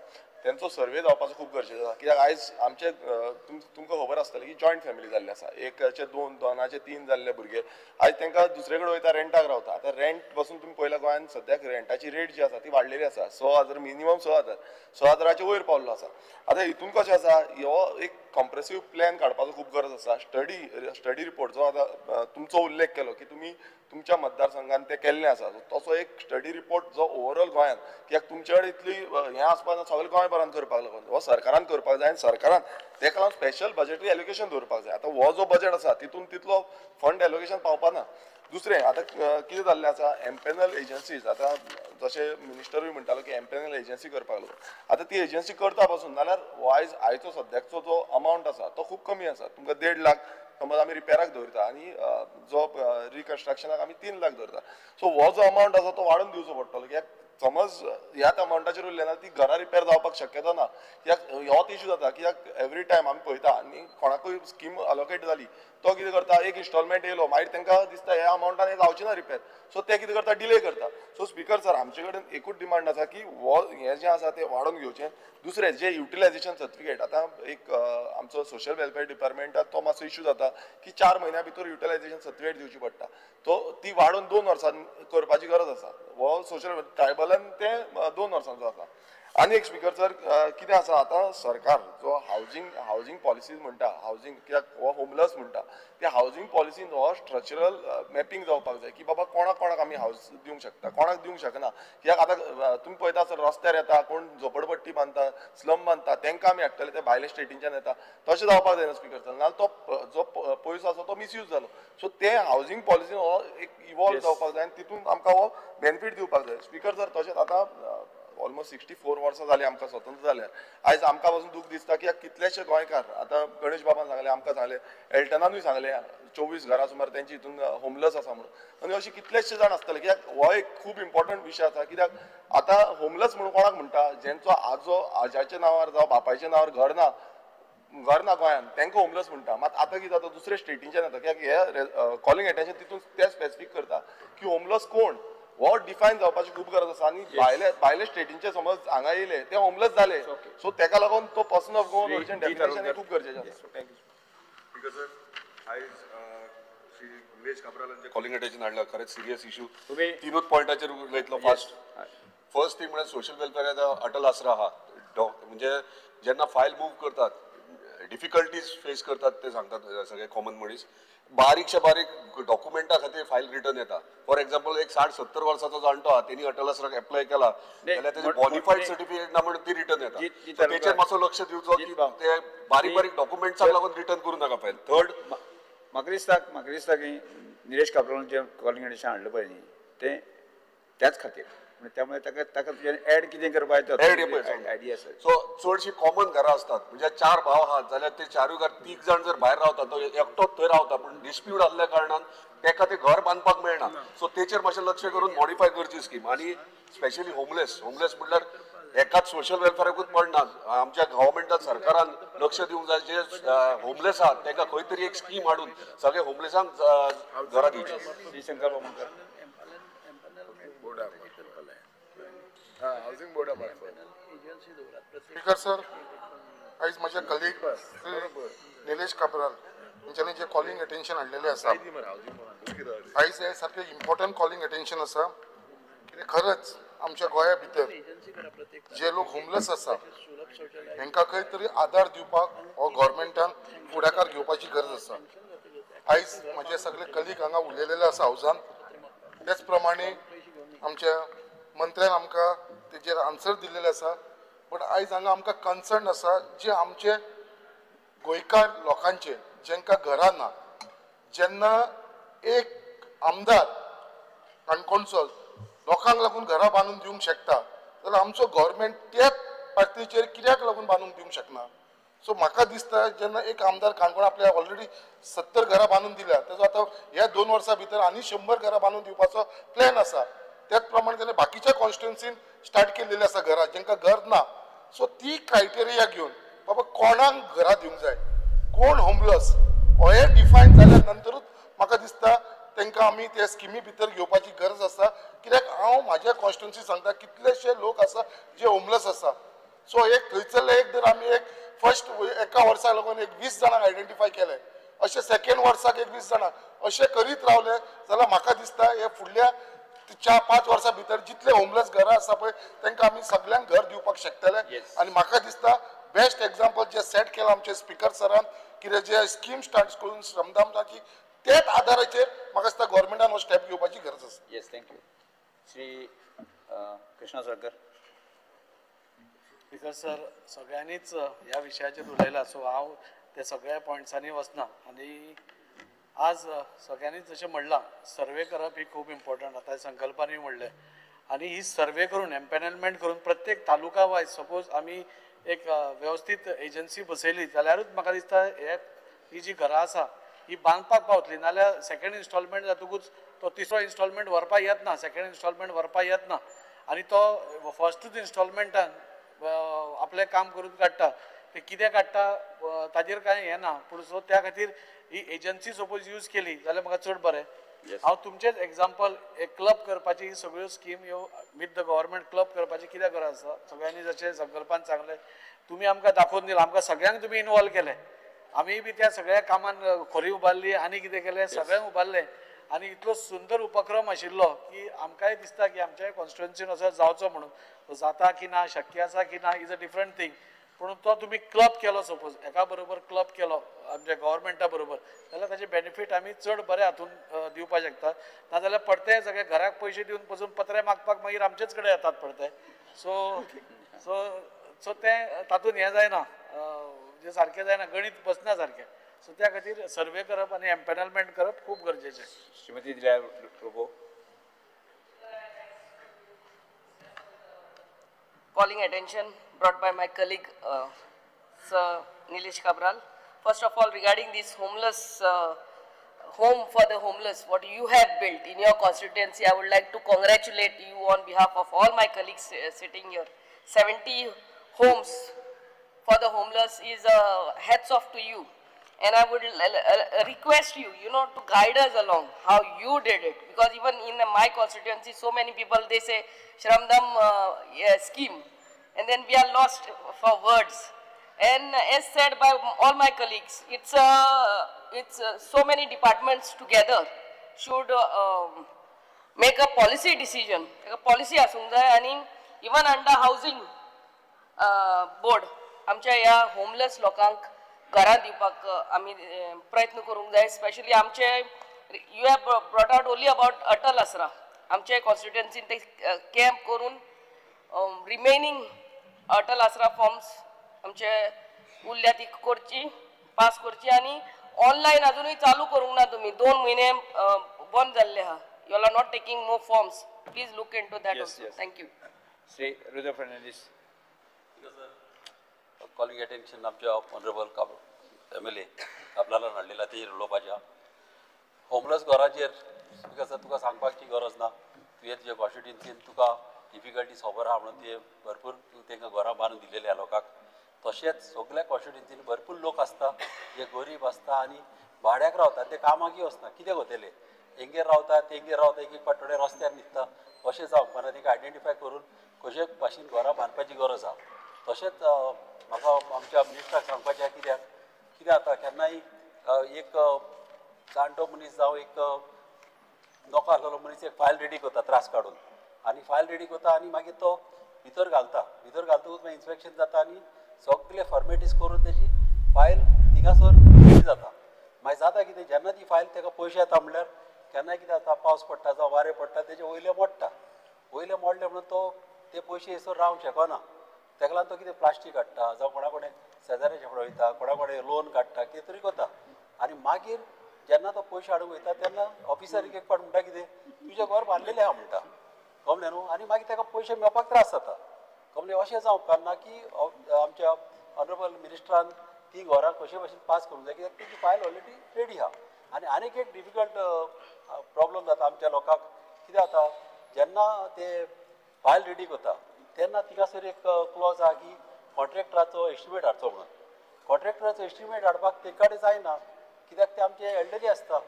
तेंचो सर्वे जावपाचो खूब गरजेचो आसा. कित्याक आयज आमचे तुमकां खबर आसतलें की जॉयंट फॅमिली जाल्ली आसा, एकाचे दोन, दोनाचे तीन जाल्ले भुरगे आयज तांकां दुसरे कडेन वयता, रेंटाक रावता. आतां रेंट पासून तुमी पळयला गोंयांत सद्याक रेंटाची रेट जी आसा ती वाडलेली आसा, 6,000 मिनिमम 6,000, 6,000 वयर पावल्लो आसा. आतां हितून कशें आसा, हो एक कॉम्प्रेसिव प्लॅन काडपाचो खूब गरज आसा. स्टडी रिपोर्ट जो आतां तुमचो उल्लेख केलो की तुमी तुमच्या मतदारसंघान ते केल्लें आसा, तसो एक स्टडी रिपोर्ट जो ओवरऑल गोंयांत, कित्याक तुमचे कडेन इतली हें आसपाक ना, सगळें गोंयभरान करपाक लागून हो सरकारान करपाक जाय आनी सरकारान तेका लागून स्पेशल बजेटरी एलोकेशन दवरपाक जाय. आतां हो जो बजेट आसा तितून तितलो फंड एलोकेशन पावपा ना. दुसरें आतां कितें जाल्लें आसा, एम्पेनल एजन्सीज, आतां जशें मिनिस्टरूय म्हणटालो की एम्पेनल एजन्सी करपाक लागून, आतां ती एजन्सी करता पासून नाल्यार हो आयज आयचो सद्याकचो जो अमावंट आसा तो खूब कमी आसा. तुमकां 1.5 लाख समज आमी रिपेराक दवरता आनी जो रिकन्स्ट्रक्शनाक आमी 3 लाख दवरता. सो हो जो अमावंट आसा तो वाडोवन दिवचो पडटलो, कित्याक समज ह्याच अमावंटाचेर उरलें ना ती घरां रिपेर जावपाक शक्यता ना. कित्याक होच इशू जाता, कित्याक एवरी टायम आमी पळयता आनी कोणाकूय स्कीम अलोकेट जाली तो कितें करता, एक इन्स्टॉलमेंट येयलो मागीर तांकां दिसता ह्या अमावंटान हें जावचें ना रिपेर, सो ते कितें करता, डिले करता. सो स्पीकर सर, आमचे कडेन एकूच डिमांड आसा की हो हें जें आसा तें वाडोवन घेवचें. दुसरें जें युटिलायझेशन सर्टिफिकेट, आतां एक आमचो सोशल वेलफेअर डिपार्टमेंटात तो मातसो इशू जाता की 4 म्हयन्या भितर युटिलायझेशन सर्टिफिकेट दिवची पडटा, तो ती वाडोवन 2 वर्सां करपाची गरज आसा. हो सोशल ट्रायबलान तें 2 वर्सांचो आसा. आनी एक स्पीकर सर कितें आसा, आतां सरकार जो हावजींग पॉलिसीज म्हणटा, हावजींग कित्याक हो होमलेस म्हणटा, त्या हावजींग पॉलिसीन हो स्ट्रक्चरल मॅपिंग जावपाक जाय की बाबा कोणाक कोणाक आमी हावज दिवंक शकता, कोणाक दिवंक शकना. कित्याक आतां तुमी पळयता सर, रस्त्यार येता कोण झोपडपट्टी बांदता, स्लम बांदता, तांकां आमी हाडटले, ते भायले स्टेटींच्यान येता, तशें जावपाक जायना स्पीकर सर, नाजाल्यार तो जो पयसो आसा तो मिसयूज जालो. सो ते हावजींग पॉलिसीन हो एक इवॉल्व जावपाक जाय आनी तितून आमकां हो बेनिफीट दिवपाक जाय. स्पीकर सर, तशेंच आतां ऑलमोस्ट 64 वर्सां जालीं आमकां स्वतंत्र जाल्यार, आयज आमकां पासून दूख दिसता की कितलेशे गोंयकार, आतां गणेश बाबान सांगलें, आमकां सांगलें, एल्टनानूय सांगलें, 24 घरां सुमार तेंची हितून होमलेस आसा म्हणून, आनी अशे कितलेशे जाण आसतले. कित्याक हो एक खूब इम्पॉर्टंट विशय आसा, कित्याक आतां होमलेस म्हणून कोणाक म्हणटा, जेंचो आजो आज्याच्या नांवार जावं बापायच्या नांवार घर ना, घर ना गोंयांत, तांकां होमलेस म्हणटा. मात आतां कितें जाता, दुसरे स्टेटींच्यान येता, कित्याक हे कॉलिंग एटेन्शन तितून ते स्पेसिफीक करता की होमलेस कोण, हो डिफायन जावपाची खूब गरज आसा. आनी भायले स्टेटींचे समज हांगा येयले ते होमलेस जाले, सो तेका लागून तो person of Goan origin definition हे खूब गरजेचें आसा. Thank you speaker sir. आयज श्री निलेश काब्रालान जे कॉलिंग अटेन्शन हाडला, खरेंच सिरियस इशू. तिनूच पॉयंटाचेर उलयतलो फास्ट. फर्स्ट थिंग म्हळ्यार सोशल वेलफेअर अटल आसरा आहा, म्हणजे जेन्ना फायल मूव करतात डिफिकल्टीज फेस करतात ते सांगतात सगळे कॉमन मनीस, बारीकशे बारीक डॉक्युमेंटा खातीर फायल रिटर्न येता. फॉर एक्झाम्पल, एक 60-70 वर्साचो जाणटो आहा, तेणी अटल आसराक एप्लाय केला जाल्यार तेजी बॉनिफायड सर्टिफिकेट ना म्हणून ती रिटर्न येता. तेचेर मातसो लक्ष दिवचो की ते बारीक बारीक डॉक्युमेंट्साक लागून रिटर्न करूं नाका फायल. थर्ड, म्हाका दिसता की निलेश काब्रालान जें कॉलिंग एटेन्शन हाडलें पळय न्ही, तें त्याच खातीर, त्यामुळे ताका तुज्यान एड कितें करपाक आयडिया आसा. सो चडशी कॉमन घरां आसतात, म्हणजे 4 भाव आहात जाल्यार ते 4 घर 3 जाण जर भायर रावता, तो एकटोच थंय रावता, पूण डिस्प्यूट आसल्या कारणान ताका तें घर बांदपाक मेळना. सो तेचेर मातशें लक्ष करून मॉडिफाय करची स्कीम. आनी स्पेशली होमलेस, होमलेस म्हणल्यार एकाच सोशल वेलफेअराकूच पडना, आमच्या गव्हर्मेंटान सरकारान लक्ष दिवंक जाय, जे होमलेस आहात तांकां खंय तरी एक स्कीम हाडून सगळे होमलेसांक घरां दिवची. शंकर बामणकर, हावजींग बोर्डा स्पीकर सर, आयज म्हज्या कलीग श्री निलेश काब्राल हांच्यांनी जे कॉलिंग अटेन्शन हाडलेलें आसा, आयज हे सारकें इम्पॉर्टंट कॉलिंग अटेन्शन आसा. कित्याक खरंच आमच्या गोंया भितर जे लोक होमलेस आसा हेंकां खंय तरी आदार दिवपाक हो गव्हर्मेंटान फुडाकार घेवपाची गरज आसा. आयज म्हजे सगळे कलीग हांगा उलयलेले आसा हावजान, तेच प्रमाणे आमच्या मंत्र्यान आमकां तेजेर आन्सर दिल्लेले आसा. बट आयज हांगा आमकां कन्सर्न आसा जे आमचे गोंयकार लोकांचे जेंकां घरां ना, जेन्ना एक आमदार काणकोणचो लोकांक लागून घरां बांदून दिवंक शकता जाल्यार आमचो गव्हर्मेंट त्या पार्टीचेर कित्याक लागून बांदून दिवंक शकना. सो म्हाका दिसता जेन्ना एक आमदार काणकोण आपल्या ऑलरेडी 70 घरां बांदून दिल्या, तेजो आतां ह्या 2 वर्सां भितर आनी 100 घरां बांदून दिवपाचो प्लॅन आसा. त्याच प्रमाणे त्याने बाकीच्या कॉन्स्टिट्युन्सीन स्टार्ट केलेली आसा घरां जेंकां घर ना. सो ती क्रायटेरिया घेवन बाबा कोणाक घरां दिवंक जाय, कोण होमलेस हे डिफायन जाल्या नंतरूच म्हाका दिसता तांकां आमी त्या स्किमी भितर घेवपाची गरज आसा. कित्याक हांव म्हाज्या कॉन्स्टिट्युन्सी सांगता कितलेशे लोक आसा जे होमलेस आसा, सो एक थंयसरले एक जर आमी एक फर्स्ट एका वर्साक लागून एक 20 जाणांक आयडेंटिफाय केले, अशें सेकेंड वर्साक एक 20 जाणांक, अशें करीत रावले जाल्यार म्हाका दिसता हे फुडल्या 4-5 वर्सां भितर जितले होमलेस घरां आसा पळय तांकां आमी सगळ्यांक घर दिवपाक शकतले. आनी म्हाका दिसता बेस्ट एग्जाम्पल जे सेट केलां आमचे स्पिकर सरान कितें जे स्कीम स्टार्ट करून श्रमदानाची, त्याच आधाराचेर म्हाका दिसता गव्हर्मेंटान हो स्टेप घेवपाची गरज आसा. Yes, thank you. Shri Krishna Salkar. Speaker sir, सगळ्यांनीच ह्या विशयाचेर उलयला, सो हांव ते सगळ्या पॉयंट्सांनी वचना. आनी आज सगळ्यांनीच जशें म्हणलां सर्वे करप ही खूब इम्पॉर्टंट, आतां संकल्पांनी म्हणलें. आनी ही सर्वे करून एम्पॅनलमेंट करून प्रत्येक तालुका वायज सपोज आमी एक वेवस्थीत एजन्सी बसयली जाल्यारूच म्हाका दिसता हे ही जी घरां आसा ही बांदपाक पावतली. नाल्यार सेकेंड इन्स्टॉलमेंट जातकूच तो तिसरो इन्स्टॉलमेंट व्हरपाक येतना, सेकेंड इन्स्टॉलमेंट व्हरपाक येतना आनी तो फर्स्टूच इन्स्टॉलमेंटान आपलें काम करून काडटा. ते कितें काडटा ताजेर कांय हें ना, पूण सो त्या खातीर ही एजन्सी सपोज यूज केली जाल्यार म्हाका चड बरें. हांव तुमचेच एग्जाम्पल एक क्लब करपाची ही सगळ्यो स्कीम ह्यो विथ the government club करपाची कित्याक गरज आसा. सगळ्यांनी जशें संकल्पान सांगलें, तुमी आमकां दाखोवन दिलां, आमकां सगळ्यांक तुमी इनवॉल्व केलें, आमी बी त्या सगळ्या कामान खोरी उबारली आनी कितें केलें सगळ्यांक उबारलें. आनी इतलो सुंदर उपक्रम आशिल्लो की आमकांय दिसता की आमच्या कॉन्स्टिट्युएन्सीन असो जावचो म्हणून. तो जाता की ना, शक्य आसा की ना is a different thing, पूण तो तुमी क्लब केलो सपोज एका बरोबर क्लब केलो आमच्या गव्हर्मेंटा बरोबर जाल्यार ताचे बेनिफीट आमी चड बरे हातून दिवपाक शकता. नाजाल्यार परते सगळे घराक पयशे दिवन पसून पत्रे मागपाक मागीर आमचेच कडेन येतात परते. सो सो सो तें तातूंत हें जायना, जे सारकें जायना, गणीत बसना सारकें. सो त्या खातीर सर्वे करप आनी एम्पॅनलमेंट करप खूब गरजेचें. श्रीमती दिल्या Lobo. Calling attention brought by my colleague Sir Nilesh Cabral. First of all, regarding this homeless home for the homeless, what you have built in your constituency, I would like to congratulate you on behalf of all my colleagues sitting here. 70 homes for the homeless is a hats off to you. And I would request you, you know, to guide us along how you did it. Because even in my constituency, so many people, they say Shramdam scheme. And then we are lost for words. And as said by all my colleagues, it's so many departments together should make a policy decision. A policy आसूंक जाय. आनी even under housing board, आमच्या ह्या homeless लोकांक घरां दिवपाक आमी प्रयत्न करूंक जाय. स्पेशली आमचे you have brought out only about Atal Aasra, आमचे कॉन्स्टिट्युएन्सीन ते कॅम्प करून रिमेनिंग अटल आसरा फॉर्म्स आमचे उरल्या ती करची, पास करची. आनी ऑनलायन अजुनूय चालू करूंक ना तुमी, 2 म्हयने बंद जाल्ले आहा. You are not taking more forms, please look into that also. Thank you. Shri Rudra Fernandes. Calling attention आमच्या ऑनरेबल MLA काब्रालान हाडलेला तेजेर उलोवपाचें. होमलेस घराचेर स्पिकर सर तुका सांगपाची गरज ना, तुवें तुज्या कॉन्स्टिट्युएन्सीन तुका डिफिकल्टीज खबर आहा म्हणून तुवें भरपूर तांकां घरां बांदून दिलेलीं आहा लोकांक. तशेंच सगल्या कॉन्स्टिट्युएन्सीन भरपूर लोक आसता जे गरीब आसता आनी भाड्याक रावता, ते कामाकय वचना, कितें करतले, हेंगेर रावता तेंगेर रावता, एक एक फावट थोडे रस्त्यार न्हिदता. अशें जावंक ना, तांकां आयडेंटिफाय करून कशे भाशेन घरां बांदपाची गरज आहा. तशेंच म्हाका आमच्या मिनिस्टराक सांगपाचें आहा, कित्याक कितें जाता केन्नाय एक जाणटो मनीस जावं एक नोको आसलेलो मनीस एक फायल रेडी करता त्रास काडून, आनी फायल रेडी करता आनी मागीर तो भितर घालता, भितर घालतकूच मागीर इन्स्पेक्शन जाता आनी सगळे फॉर्मेलिटीज करून तेजी फायल थिंगासर रेडी जाता. मागीर जाता कितें, जेन्ना ती फायल ताका पयशे येता म्हणल्यार केन्नाय कितें जाता, पावस पडटा जावं वारें पडटा, तेजे वयले मोडटा, वयले मोडले म्हणून तो ते पयशे हेसर रावंक शकना. ताका लागून तो कितें प्लास्टीक हाडटा जावं कोणा कडेन शेजाऱ्याचे फुडें वयता, कोणा कडेन लोन काडटा, कितें तरी करता. आनी मागीर जेन्ना तो पयशे हाडूंक वयता तेन्ना ऑफिसर एक फावट म्हणटा कितें तुजें घर बांदलेलें आहा म्हणटा, कमलें न्हू, आनी मागीर ताका पयशे मेळपाक त्रास जाता. कमलें अशें जावंक उपकारना की आमच्या ऑनरेबल मिनिस्टरान ती घरां कशे भाशेन पास करूंक जाय, कित्याक तेजी फायल ऑलरेडी रेडी आहा. आनी आनीक एक डिफिकल्ट प्रॉब्लम जाता आमच्या लोकांक, कितें जाता जेन्ना ते फायल रेडी करता तेन्ना थिंगासर एक क्लॉज आहा की कॉन्ट्रॅक्टराचो एस्टिमेट हाडचो म्हणून. कॉन्ट्रॅक्टराचो एस्टिमेट हाडपाक तेंचे कडेन जायना, कित्याक ते आमचे एल्डरी आसता,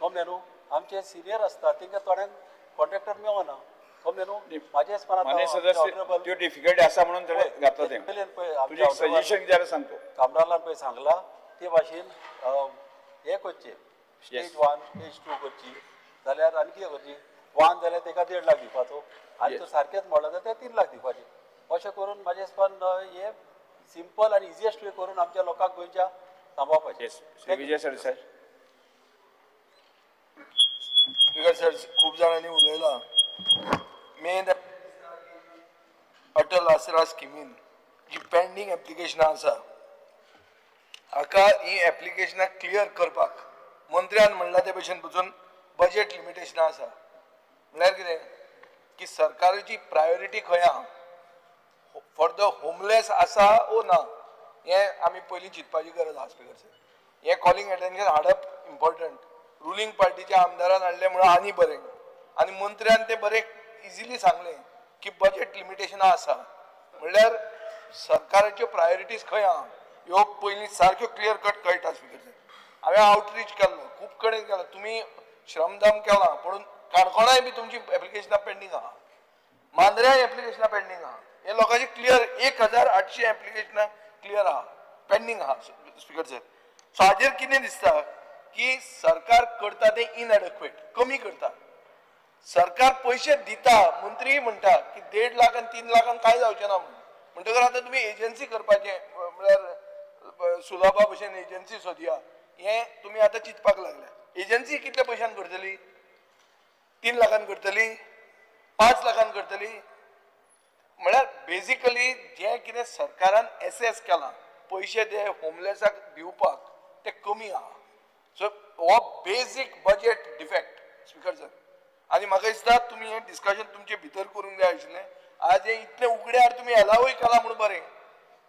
कमलें न्हू, आमचे सिनियर आसता, तेंकां थोड्यांक कॉन्ट्रॅक्टर मेळना. समजलें न्हू. म्हाज्या हिसपान त्यो डिफिकल्टी आसा म्हणून घातला तें. तुजें सजेशन कितें जाल्यार सांगतो. काब्रालान पळय सांगला ते भाशेन हें करचें, स्टेज 1 स्टेज 2 करची जाल्यार आनी कितें करची, 1 जाल्यार तेका 1.5 लाख दिवपाचो आनी तो सारकेंच मोडला जाल्यार 3 लाख दिवपाचे. अशें करून म्हाज्या हिसपान हे सिंपल आनी इजिएस्ट वे करून आमच्या लोकांक गोंयच्या सांबाळपाचें. विजय सरदेसाय. स्पीकर सर, खूब जाणांनी उलयला. मेन अटल आसरा स्किमीन जी पेंडींग एप्लिकेशनां आसा हाका ही एप्लिकेशनां क्लियर करपाक मंत्र्यान म्हणलां ते भशेन पसून बजेट लिमिटेशनां आसा. म्हळ्यार कितें की सरकाराची प्रायोरिटी खंय आहा, फॉर the homeless आसा ओ ना हें आमी पयलीं चिंतपाची गरज आसा. स्पीकर सर, हें कॉलिंग एटेन्शन हाडप इम्पॉर्टंट. रुलिंग पार्टीच्या आमदारान हाडलें म्हणून आनी बरें, आनी मंत्र्यान तें बरें इजिली सांगलें की बजेट लिमिटेशनां आसा, म्हणल्यार सरकाराच्यो प्रायोरिटीज खंय आहा ह्यो पयलीं सारक्यो क्लियर कट कळटा. स्पीकर सर, हांवें आवटरीच केल्लो खूब कडेन केला, तुमी श्रमदान केलां पूण काणकोणाय बी तुमची एप्लिकेशनां पेंडींग आहा, मांद्र्याय एप्लिकेशनां पेंडींग आहा. हे लोकांची क्लियर 1800 एप्लिकेशनां क्लियर आहा, पेंडींग आहा. स्पीकर सर, सो हाजेर कितें दिसता की सरकार करता तें इनएडेक्वेट, कमी करता. सरकार पयशे दिता, मंत्री म्हणटा की 1.5 लाख आनी 3 लाखान कांय जावचें ना म्हणून. म्हणटकर आतां तुमी एजन्सी करपाचें म्हळ्यार सुलभा भशेन एजन्सी सोदया हें तुमी आतां चिंतपाक लागल्या. एजन्सी कितल्या पयशान करतली? 3 लाखान करतली, 5 लाखान करतली. म्हळ्यार बेजिकली जें कितें सरकारान एसेस केलां पयशे ते होमलेसाक दिवपाक ते कमी आहा. सो हो basic budget defect speaker sir. आनी म्हाका दिसता तुमी हें डिस्कशन तुमचे भितर करूंक जाय आशिल्लें. आज हें इतलें उगड्यार तुमी एलावूय केलां म्हूण बरें,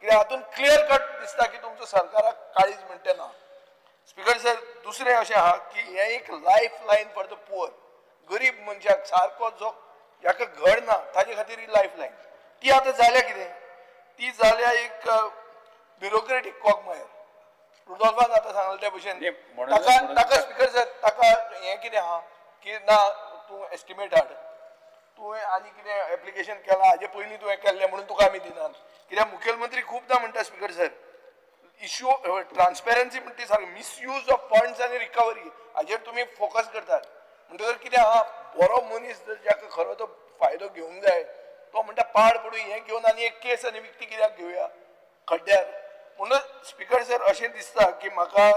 कित्याक हातूंत क्लियर कट दिसता की तुमचो सरकाराक काळीज म्हणटा ना. स्पीकर सर, दुसरें अशें आहा की हें एक life line for the poor, गरीब मनशाक सारको जो जाका घर ना ताजे खातीर ही लायफ लायन. ती आतां जाल्या कितें, ती जाल्या एक ब्युरोक्रेटीक कॉगमायर. रुडोल्फान आतां सांगलें ते भशेन ताका ताका स्पीकर सर ताका हें कितें आहा की ना तूं एस्टिमेट हाड, तुवें आनी कितें एप्लिकेशन केलां हाजे पयलीं तुवें केल्लें म्हणून तुका आमी दिनात. कित्याक मुखेलमंत्री खुबदां म्हणटा स्पीकर सर, इश्यू ट्रान्सपेरन्सी म्हणटा ती सारकी मिसयूज ऑफ फंड्स आनी रिकवरी हाजेर तुमी फोकस करतात. म्हणटकर कितें आहा, बरो मनीस जर जाका खरो तो फायदो घेवंक जाय तो म्हणटा पाड पडूं हें घेवन आनी एक केस आनी विकती कित्याक घेवया खड्ड्यार. म्हणून स्पीकर सर अशें दिसता की म्हाका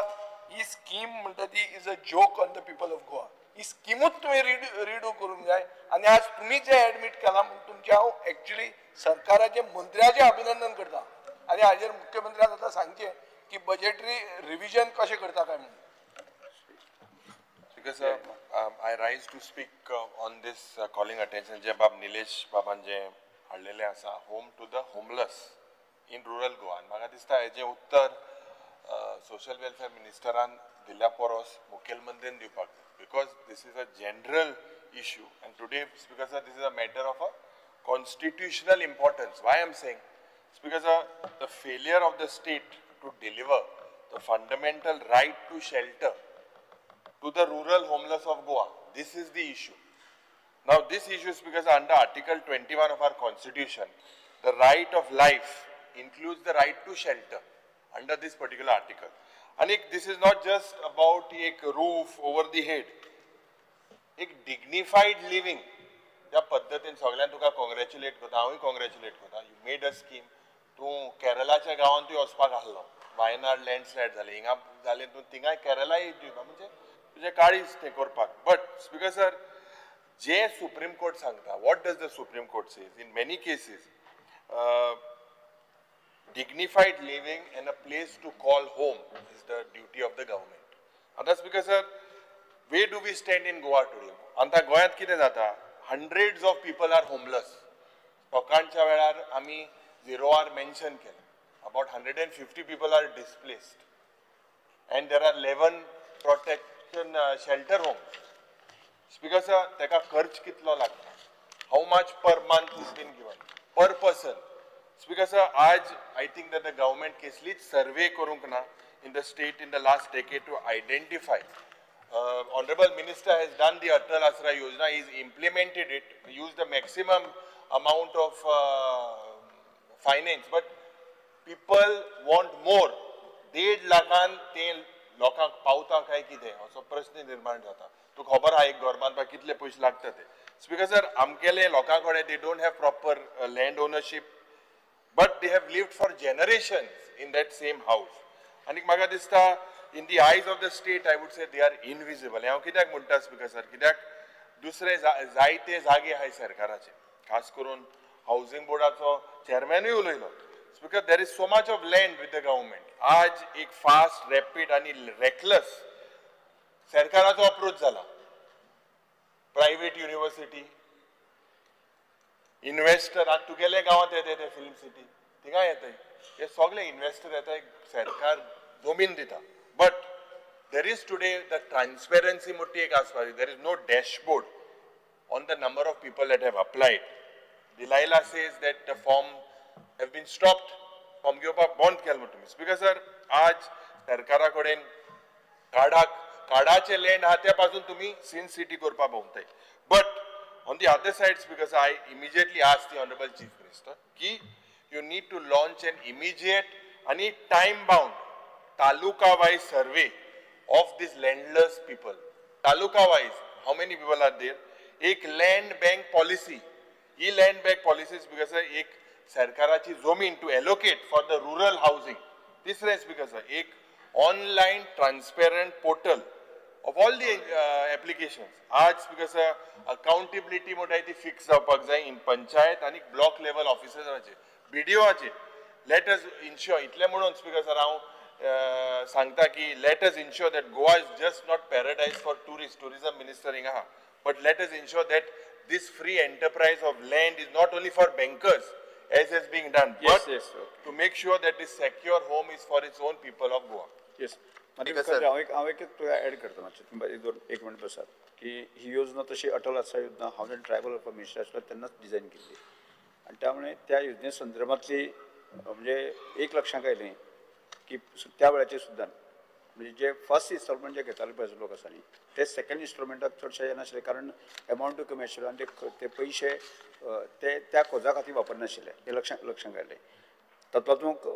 ही स्कीम म्हणटा ती is a joke on the people of Goa. ही स्किमूच तुवें रिडू करूंक जाय. आनी आज तुमी जें एडमीट केलां म्हूण तुमचें हांव एक्चुली सरकाराचें मंत्र्याचें अभिनंदन करता. आनी हाजेर मुख्यमंत्र्यान आतां सांगचें की बजेटरी रिविजन कशें करता काय म्हणून. Speaker sir, I rise to speak on this calling attention जे बाब निलेश बाबान जे हाडलेलें आसा, home to the homeless in rural Goa. आनी म्हाका दिसता हेजें उत्तर सोशल वेलफेअर मिनिस्टरान दिल्ल्या परस मुखेलमंत्र्यान दिवपाक जाय, because this is a general issue and today speaker sir this is a matter of a constitutional importance. Why I am saying? Speaker sir, the failure of the state to deliver the fundamental right to shelter to the rural homeless of Goa, this is the issue. Now this issue is because under Article 21 of our Constitution, the right of life includes the right to shelter under this particular article. And this is not just about a roof over the head, a dignified living. त्या पद्दतीन सगळ्यांक तुका congratulate करता, हांवूय congratulate करता. You made a scheme. तूं केरलाच्या गांवांत तुवें वचपाक आहलो, वायनाड लँडस्लायड जालें, हिंगा जालें, तूं थिंगाय केरलाय दिवपा म्हणजे तुजें काळीज तें करपाक. But speaker sir, J supreme court सांगता, what does the Supreme Court says in many cases, dignified living and a place to call home is the duty of the government. आतां speaker sir, where do we stand in Goa today? आतां गोंयांत कितें जाता, hundreds of people are homeless. लोकांच्या वेळार आमी zero R mention केलें, about 150 people are displaced and there are 11 protection shelter homes. Speaker sir, ताका खर्च कितलो लागता, how much per month is been given per person. Speaker sir, आज I think that the government कसलीच survey करूंक ना in the state in the last decade to identify Honorable Minister has done the Atal Asra Yojana, he's implemented it, used the maximum amount of finance, but people want more. 1.5 लाखान ते लोकांक पावता काय कितें असो प्रश्न निर्माण जाता. तुका खबर आहा एक घर बांदपाक कितले पयशे लागता ते. स्पीकर सर, आमगेले लोकां कडेन they don't have proper land ownership, but they have lived for generations in that same house. आनी म्हाका दिसता in the eyes of the state I would say they are invisible. हांव कित्याक म्हणटा स्पीकर सर, कित्याक दुसरे जायते जागे आहाय सरकाराचे, खास करून हावजींग बोर्डाचो चेअरमॅनूय उलयलो. Speaker, there is so much of land with the government. आज एक फास्ट, रॅपीड आनी रेकलस सरकाराचो अप्रोच जाला. प्रायव्हेट युनिव्हर्सिटी, इन्व्हेस्टर, आतां तुगेले गांवांत येता ते फिल्म सिटी, थिंगा येताय हे सगळे इन्व्हेस्टर येताय, सरकार जमीन दिता. But there is today the transparency मोठी एक आसपा. There is no dashboard on the number of people that have applied. Delilah says that the form have been stopped, form घेवपाक बंद केला म्हणटा तुमी. स्पीकर सर, आज सरकारा कडेन कार्डाचे लँड आहा त्या पासून तुमी सिन सिटी करपाक भोंवताय. But on the other side, Speaker sir, I immediately ask the honourable chief minister की you need to launch an immediate आनी time bound taluka wise survey of this landless people. Taluka wise how many people are there. एक land bank policy, ही land bank policy speaker sir एक सरकाराची जमीन to allocate for the rural housing. तिसरें speaker sir, एक online transparent portal of all the applications. आज speaker sir accountability म्हणटाय ती फिक्स जावपाक जाय इन पंचायत आनी ब्लॉक लेवल ऑफिसराचेर, बीडीओचेर. Let us ensure, इतलें म्हणून स्पीकर सर हांव सांगता की let us ensure that Goa is just not paradise for tourist, tourism minister हिंगा आहा, but let us ensure that this free enterprise of land is not only for bankers as is being done, yes, but yes, okay, to make sure that this secure home is for its own people of Goa. Yes. हांव एक तुका add करता मातशें, एक minute बसात. की ही योजना तशी अटल आसरा योजना हावज अँड ट्रायबल मिनिस्टर आसलो तेन्नाच डिझायन केल्ली आनी त्यामुळे त्या योजने संदर्भातली म्हणजे एक लक्षांत आयलें की त्या वेळाचेर सुद्दां म्हणजे जे फर्स्ट इन्स्टॉलमेंट जे घेताले पळय लोक आसा न्ही ते सेकंड इन्स्टॉलमेंटाक चडशे येनाशिल्ले, कारण एमावंटूय कमी आशिल्लो आनी ते पयशे ते त्या कोजा खातीर वापरनाशिल्ले, हें लक्षांत आयलें. तातूंत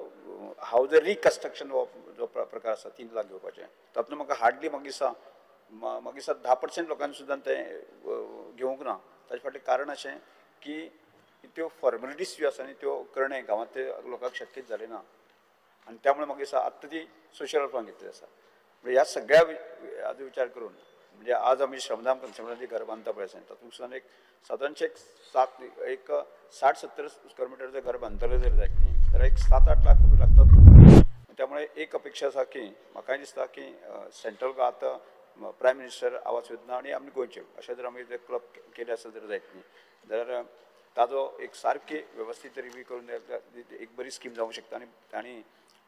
हावज रिकन्स्ट्रक्शन हो जो प्रकार आसा 3 लाख घेवपाचें, तातूंत म्हाका हार्डली म्हाका दिसता 10% लोकांनी सुद्दां तें घेवंक ना. ताजे फाटलें कारण अशें की त्यो फॉर्मेलिटीज ज्यो आसा न्ही त्यो करणें गांवांतल्या लोकांक शक्यच जालें ना आनी त्यामुळे म्हाका दिसता आत्तां ती सोशल वेलफेरान घेतली आसा. म्हणजे ह्या सगळ्या हाजो विचार करून म्हणजे आज आमी श्रमदान कन्सल्टंट घर बांदता पळय आसा तातूंत सुद्दां एक सादारणशें एक 60-70 स्क्वेअर मिटरचें घर बांदतले जर जायत न्ही जाल्यार एक 7-8 लाख रुपया लागतात. त्यामुळे एक अपेक्षा आसा की म्हाकाय दिसता की सेंट्रल आतां प्रायम मिनिस्टर आवास योजना आनी आमी गोंयचे अशें जर आमी क्लब केले आसा जर जायत न्ही जाल्यार ताजो एक सारकी वेवस्थीत रिव्यू करून एक बरी स्कीम जावंक शकता. आनी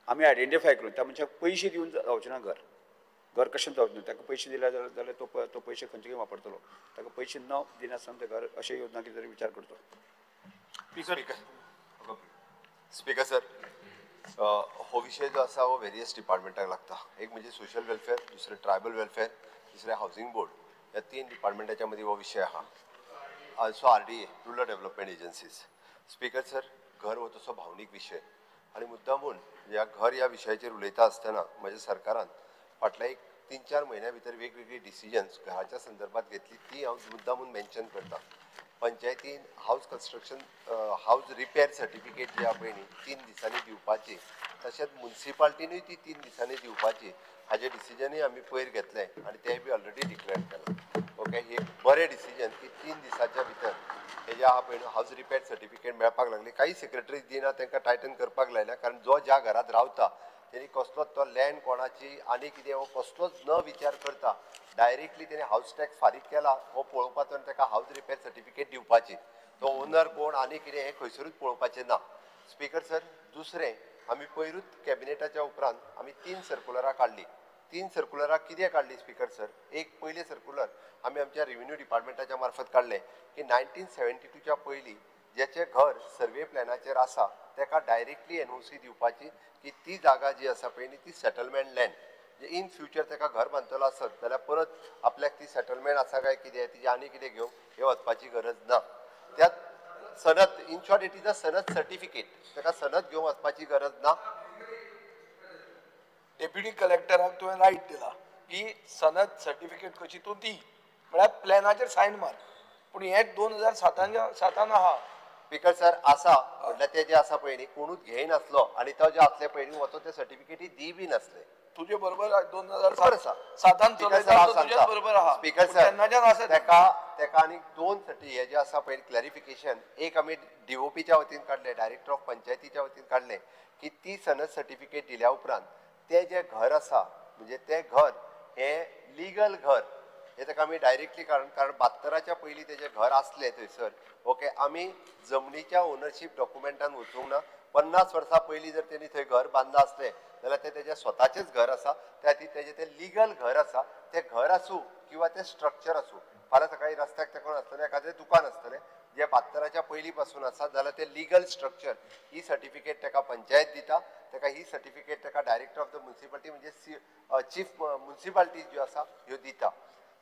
आमी आयडेंटिफाय करून त्या मनशाक पयशे दिवन जावचें ना, घर घर कशें जावचें ना, ताका पयशे दिले जाल्यार तो पयशे खंयचे खंय वापरतलो, ताका पयशे न दिनासतना तें घर अशें योजना कितें तरी विचार करचो. स्पीकर सर, हो विशय जो आसा हो वेरियस डिपार्टमेंटाक लागता. एक म्हणजे सोशल वेलफेअर, दुसरें ट्रायबल वेलफेअर, तिसरें हावजींग बोर्ड, ह्या 3 डिपार्टमेंटाच्या मदीं हो विशय आहा. Also RDA, rural development agencies. Speaker sir, घर हो तसो भावनीक विशय आनी मुद्दामून ह्या घर ह्या विशयाचेर उलयता आसतना म्हज्या सरकारान फाटल्या एक 3-4 म्हयन्या भितर वेगवेगळी डिसिजन्स घराच्या संदर्भात घेतली ती हांव मुद्दामून मेन्शन करता. पंचायतीन house construction house repair certificate जी आहा पळय न्ही 3 दिसांनी दिवपाची, तशेंच मुन्सिपाल्टीनूय ती 3 दिसांनी दिवपाची, हाजें डिसिजनूय आमी पयर घेतलें आनी तेंय बी ऑलरेडी डिक्लेअर केलां. ओके, हे एक बरें डिसिजन की 3 दिसाच्या भितर हे जे आहा पळय न्हू हावज रिपेर सर्टिफिकेट मेळपाक लागली. काही सेक्रेटरीज दिना तांकां टायटन करपाक लायल्या, कारण जो ज्या घरांत रावता तेणी कसलोच तो लँड कोणाची आनी कितें हो कसलोच न विचार करता डायरेक्टली तेणी हावज टॅक्स फारीक केला हो पळोवपाचो आनी ताका हावज रिपेर सर्टिफिकेट दिवपाची, तो ओनर कोण आनी कितें हें खंयसरूच पळोवपाचें ना. स्पीकर सर, दुसरें आमी पयरूच कॅबिनेटाच्या उपरांत आमी 3 सर्कुलरां काडलीं. 3 सर्कुलरां कितें काडलीं स्पीकर सर? एक पयलें सर्कुलर आमी आमच्या रेव्हेन्यू डिपार्टमेंटाच्या मार्फत काडलें की 1972च्या पयलीं ज्याचें घर सर्वे प्लॅनाचेर आसा ताका डायरेक्टली एनओसी दिवपाची की ती जागा जी आसा पळय न्ही ती सेटलमेंट लँड, इन फ्युचर ताका घर बांदतलो आसत जाल्यार परत आपल्याक ती सेटलमेंट आसा काय कितें तिजें आनी कितें घेवंक हें वचपाची गरज ना. त्या सनद, in short it is a sanad certificate, ताका सनद घेवंक वचपाची गरज ना. डेप्युटी कलेक्टराक तुवें रायट दिला की सनद सर्टिफिकेट कशी तूं दी, म्हळ्यार प्लॅनाचेर सायन मार. पूण हें 2007 आहा. स्पीकर सर आसा म्हटल्यार ते जे आसा पळय न्ही कोणूच घेयनासलो आनी तो जे आसले पळय न्ही वचो ते सर्टिफिकेटी दी बी नासले. तुजे बरोबर 2007 चलयता बरोबर आहा. स्पीकर सर तेका तेका आनी दोन हे जे आसा पळय क्लॅरिफिकेशन, एक आमी डीओपीच्या वतीन काडलें, डायरेक्टर ऑफ पंचायतीच्या वतीन काडलें की ती सनद सर्टिफिकेट दिल्या उपरांत तें जें घर आसा म्हणजे तें घर हें लिगल घर हें ताका आमी डायरेक्टली कारण कारण 72च्या पयलीं तेजें घर आसलें थंयसर. ओके, आमी जमनीच्या ओनरशीप डॉक्युमेंटान वचूंक ना. 50 वर्सां पयलीं जर तेणी थंय घर बांदलां आसलें जाल्यार तें तेजें स्वताचेंच घर आसा, त्या खातीर तेजें तें लिगल घर आसा. तें घर आसूं किंवा तें स्ट्रक्चर आसूं, फाल्यां सकाळीं रस्त्याक तेंकून आसतलें एखादें दुकान आसतलें जें 72च्या पयलीं पासून आसा जाल्यार तें लिगल स्ट्रक्चर ही सर्टिफिकेट ताका पंचायत दिता. ताका ही सर्टिफिकेट ताका डायरेक्टर ऑफ the municipality म्हणजे चीफ मुन्सिपालिटी ज्यो आसा ह्यो दिता.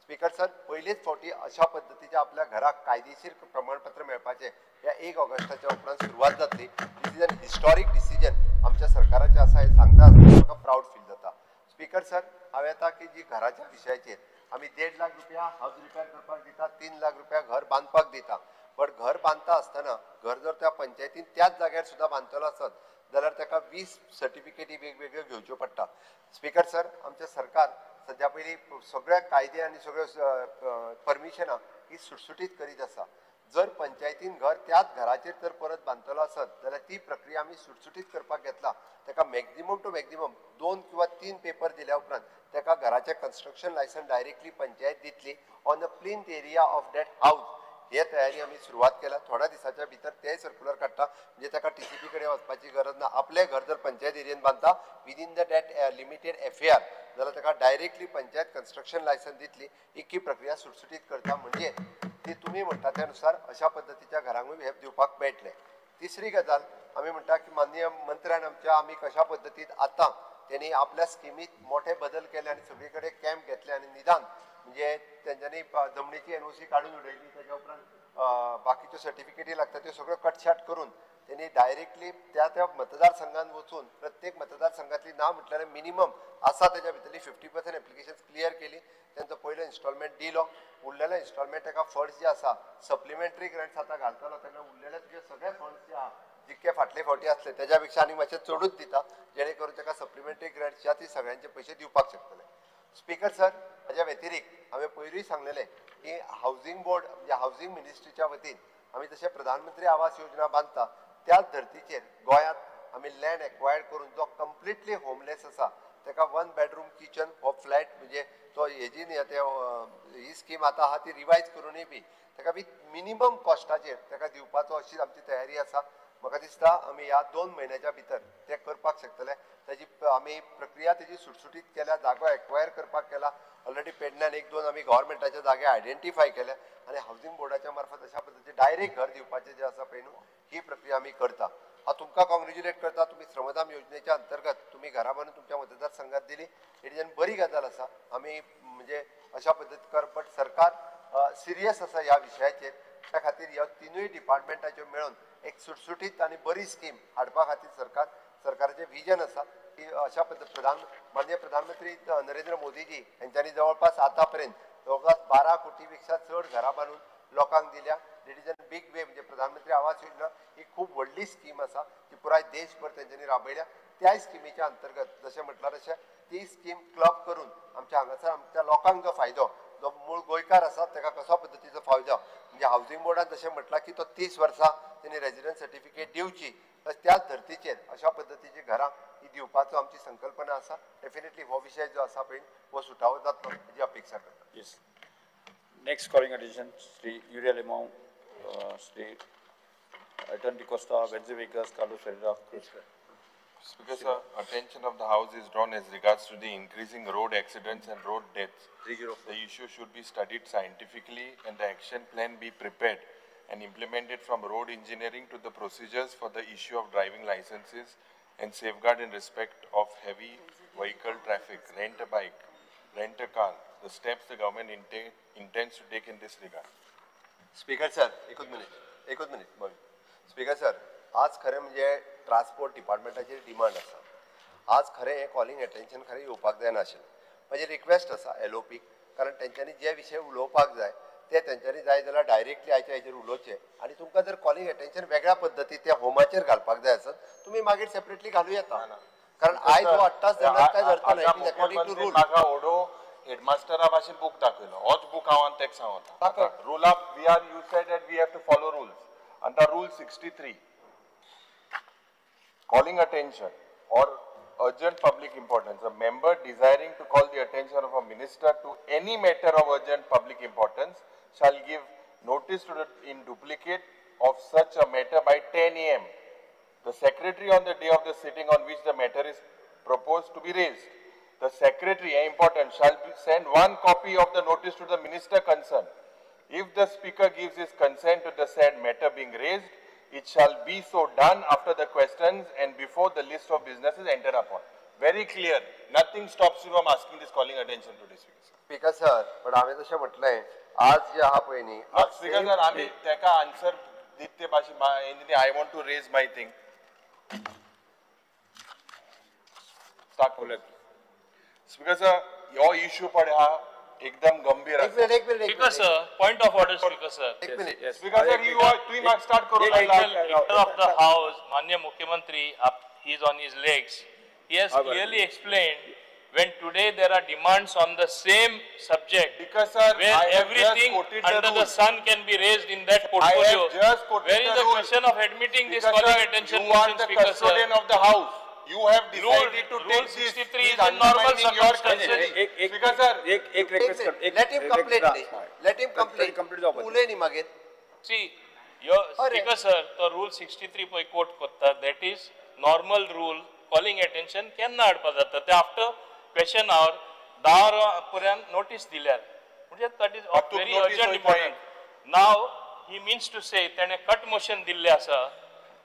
स्पीकर सर पयलीच फावटी अशा पद्दतीच्या आपल्या घराक कायदेशीर प्रमाणपत्र मेळपाचें ह्या 1 ऑगस्टाच्या उपरांत सुरवात जातली. This is an historic decision आमच्या सरकाराचें आसा हें सांगता आसतना म्हाका प्रावड फील जाता. स्पीकर सर हांवें आतां की जी घराच्या विशयाचेर आमी 1.5 लाख रुपया हावज रिपेर करपाक दिता, 3 लाख रुपया घर बांदपाक दिता. बट घर बांदता आसतना घर जर त्या पंचायतीन त्याच जाग्यार सुद्दां बांदतलो आसत जाल्यार ताका 20 सर्टिफिकेटी वेगवेगळ्यो घेवच्यो पडटा. स्पीकर सर आमचें सरकार सद्या पयलीं सगळे कायदे आनी सगळ्यो परमिशनां ही सुटसुटीत करीत आसा. जर पंचायतीन घर त्याच घराचेर जर परत बांदतलो आसत जाल्यार ती प्रक्रिया आमी सुटसुटीत करपाक घेतला. ताका मॅक्झिमम टू मॅक्झिमम 2 किंवा 3 पेपर दिल्या उपरांत ताका घराचें कन्स्ट्रक्शन लायसन्स डायरेक्टली पंचायत दितली on the plinth area of that house. हे तयारी आमी सुरवात केल्या. थोड्या दिसाच्या भितर ते सर्क्युलर काडटा म्हणजे ताका टीसीपी कडेन वचपाची गरज ना. आपलें घर जर पंचायत एरियेन बांदता within the that limited FAR जाल्यार ताका डायरेक्टली पंचायत कन्स्ट्रक्शन लायसन्स दितली. इतकी प्रक्रिया सुटसुटीत करता म्हणजे ती तुमी म्हणटा त्या नुसार अशा पद्दतीच्या घरांकूय हें दिवपाक मेळटलें. तिसरी गजाल आमी म्हणटा की माननीय मंत्र्यान आमच्या आमी कशा पद्दतीन आतां तेणी आपल्या स्किमीत मोठे बदल केले आनी सगळे कडेन कॅम्प घेतले आनी निदान म्हणजे तेंच्यांनी जमनीची एनओसी काडून उडयली, तेच्या उपरांत बाकीच्यो सर्टिफिकेटी लागता त्यो सगळ्यो कटशाट करून तेणी डायरेक्टली त्या त्या मतदारसंघात वचून प्रत्येक मतदारसंघातली ना म्हटल्यार मिनिमम आसा तेच्या भितरली 50% एप्लिकेशन क्लियर केली. तेंचो पयलो इन्स्टॉलमेंट दिलो, उरलेलो इन्स्टॉलमेंट ताका फंड्स जे आसा सप्लिमेंटरी ग्रँट्स आतां घालतलो तेन्ना उरलेले तुजे सगळे फंड्स जे आहा जितके फाटले फावटी आसले तेज्या पेक्षा आनी मातशे चडूच दिता जेणे करून ताका सप्लिमेंटरी ग्रँट्स जे ती सगळ्यांचे पयशे दिवपाक शकतले. स्पीकर सर हाज्या व्यतिरिक्त हांवें पयरूय सांगलेलें की हावजींग बोर्ड म्हणजे हावजींग मिनिस्ट्रीच्या वतीन आमी जशें प्रधानमंत्री आवास योजना बांदता त्याच धर्तीचेर गोंयांत आमी लँड एक्वायर्ड करून जो कंप्लिटली होमलेस आसा ताका 1 बेडरूम किचन हो फ्लॅट म्हणजे तो हेजी न्ही ते ही स्कीम आतां आहा ती रिवायज करूनय बी ताका विथ मिनिमम कॉस्टाचेर ताका दिवपाचो अशी आमची तयारी आसा. म्हाका दिसता आमी ह्या 2 म्हयन्याच्या भितर तें करपाक शकतले. ताजी आमी प्रक्रिया तेजी सुटसुटीत केल्या, जागो एक्वायर करपाक केला. ऑलरेडी पेडण्यान 1-2 आमी गव्हर्मेंटाच्या जागे आयडेंटिफाय केल्या आनी हावजींग बोर्डाच्या मार्फत अशा पद्दतीन डायरेक्ट घर दिवपाचें जें आसा पळय न्हू ही प्रक्रिया आमी करता. हांव तुमकां कॉंग्रेच्युलेट करता, तुमी श्रमदान योजनेच्या अंतर्गत तुमी घरां बांदून तुमच्या मतदारसंघात दिली. It is an बरी गजाल आसा. आमी म्हणजे अशा पद्दतीन कर बट सरकार सिरियस आसा ह्या विशयाचेर. त्या खातीर ह्या 3 डिपार्टमेंटाच्यो मेळून एक सुटसुटीत आनी बरी स्कीम हाडपा खातीर सरकाराचें विजन आसा की अशा पद्दतीन माननीय प्रधानमंत्री नरेंद्र मोदीजी हेंच्यांनी जवळपास आतां पर्यंत जवळपास 12 कोटी पेक्षा चड घरां बांदून लोकांक दिल्या. It is an big way म्हणजे प्रधानमंत्री आवास योजना ही खूब व्हडली स्कीम आसा ती पुराय देशभर तेंच्यांनी राबयल्या. त्याय स्किमीच्या अंतर्गत जशें म्हटलां तशें ती स्कीम क्लब करून आमच्या हांगासर आमच्या लोकांक जो फायदो जो मूळ गोंयकार आसा ताका कसो पद्दतीचो फायदो म्हणजे हावजींग बोर्डान जशें म्हटलां की तो 30 वर्सां तेणी रेजिडन्स सर्टिफिकेट दिवची त्याच धर्तीचेर अशा पद्दतीची घरां ही दिवपाचो आमची संकल्पना आसा. डेफिनेटली हो विशय जो आसा पळय हो सुटावो जातलो हेजी अपेक्षा करता. Yes, next calling attention Shri Yuri Alemao, Shri Elton D'Costa, Venzy Veigas, Carlos Ferreira. Speaker sir, attention of the House is drawn as regards to the increasing road accidents and road deaths. The issue should be studied scientifically and the action plan be prepared and implemented from road engineering to the procedures for the issue of driving licenses and safeguard in respect of heavy vehicle traffic, rent a bike, rent a car, the steps the government intends to take in this regard. Speaker sir, एकूच minute speaker sir, आज खरें म्हणजे transport डिपार्टमेंटाचेर demand आसा. आज खरें हें calling attention खरें येवपाक जायनाशिल्लें. म्हजी रिक्वेस्ट आसा एल ओ पीक, कारण तेंच्यांनी जे विशय उलोवपाक जाय ते तेंच्यांनी जाय जाल्यार डायरेक्टली आयच्या हेजेर उलोवचें आनी तुमकां जर कॉलिंग अटेन्शन वेगळ्या पद्दती त्या होमाचेर घालपाक जाय आसत तुमी मागीर सेपरेटली घालूं येता. कारण आयज हो अठ्ठास जाणांक कांय अर्थ ना. It is according to rule. म्हाका ओडो हेडमास्टरा भाशेन बूक दाखयलो, होच बूक हांव आनी तेका सांगता. Rule of we are, you said that we have to follow rules. आनी rule 63 calling attention or urgent public importance. A member desiring to call the attention of a minister to any matter of urgent public importance shall give notice to the, in duplicate of such a matter by 10 a.m. The secretary on the day of the sitting on which the matter is proposed to be raised. The secretary, important, shall send one copy of the notice to the minister concerned. If the speaker gives his consent to the said matter being raised, it shall be so done after the questions and before the list of business is entered upon. Very clear. Nothing stops you from asking this calling attention to this. Speaker sir, but हांवें तशें म्हटलें आज जे आहा पळय न्ही, Speaker sir, आमी तेका answer दित ते भाशेन I want to raise my thing. Start. Speaker sir, हो इश्यू पळय आहा एकदम गंभीर. एक minute Speaker sir, point of order, Speaker sir. एक minute. Speaker sir, you are तुम्ही म्हाका स्टार्ट करू लागला. Leader of the house, माननीय मुख्यमंत्री, he is on his legs. He has clearly explained when today there are demands on the same subject, because sir, where everything under the sun can be raised in that portfolio. Where is the question of admitting this calling attention? You are the custodian of the house. You have decided to take Rule 63 is in normal circumstances. Speaker sir, एक request कर, let him complete, let him complete. उलय न्ही मागीर. See, your Speaker sir, तो Rule 63 पळय quote करता, that is normal rule calling attention केन्ना हाडपा जाता ते after question hour 10 वरां पर्यंत नोटीस दिल्यार, म्हणजे that is of very urgent important. Now he means to say तेणे कट मोशन दिल्लें आसा,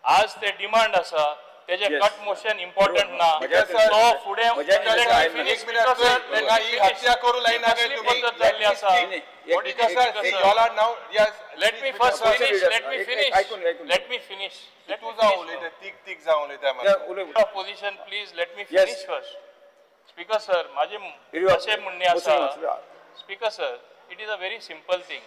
आज ते डिमांड आसा, तेजे कट मोशन इम्पॉर्टंट ना, तो फुडें हत्या करू लायना. Let me first finish, let me finish, let me finish. तूं जावं उलयता, तीक तीक जावं उलयता. Opposition, please let me finish first. Speaker sir, माझे अशें म्हणणें आसा. Speaker sir, it is a very simple thing.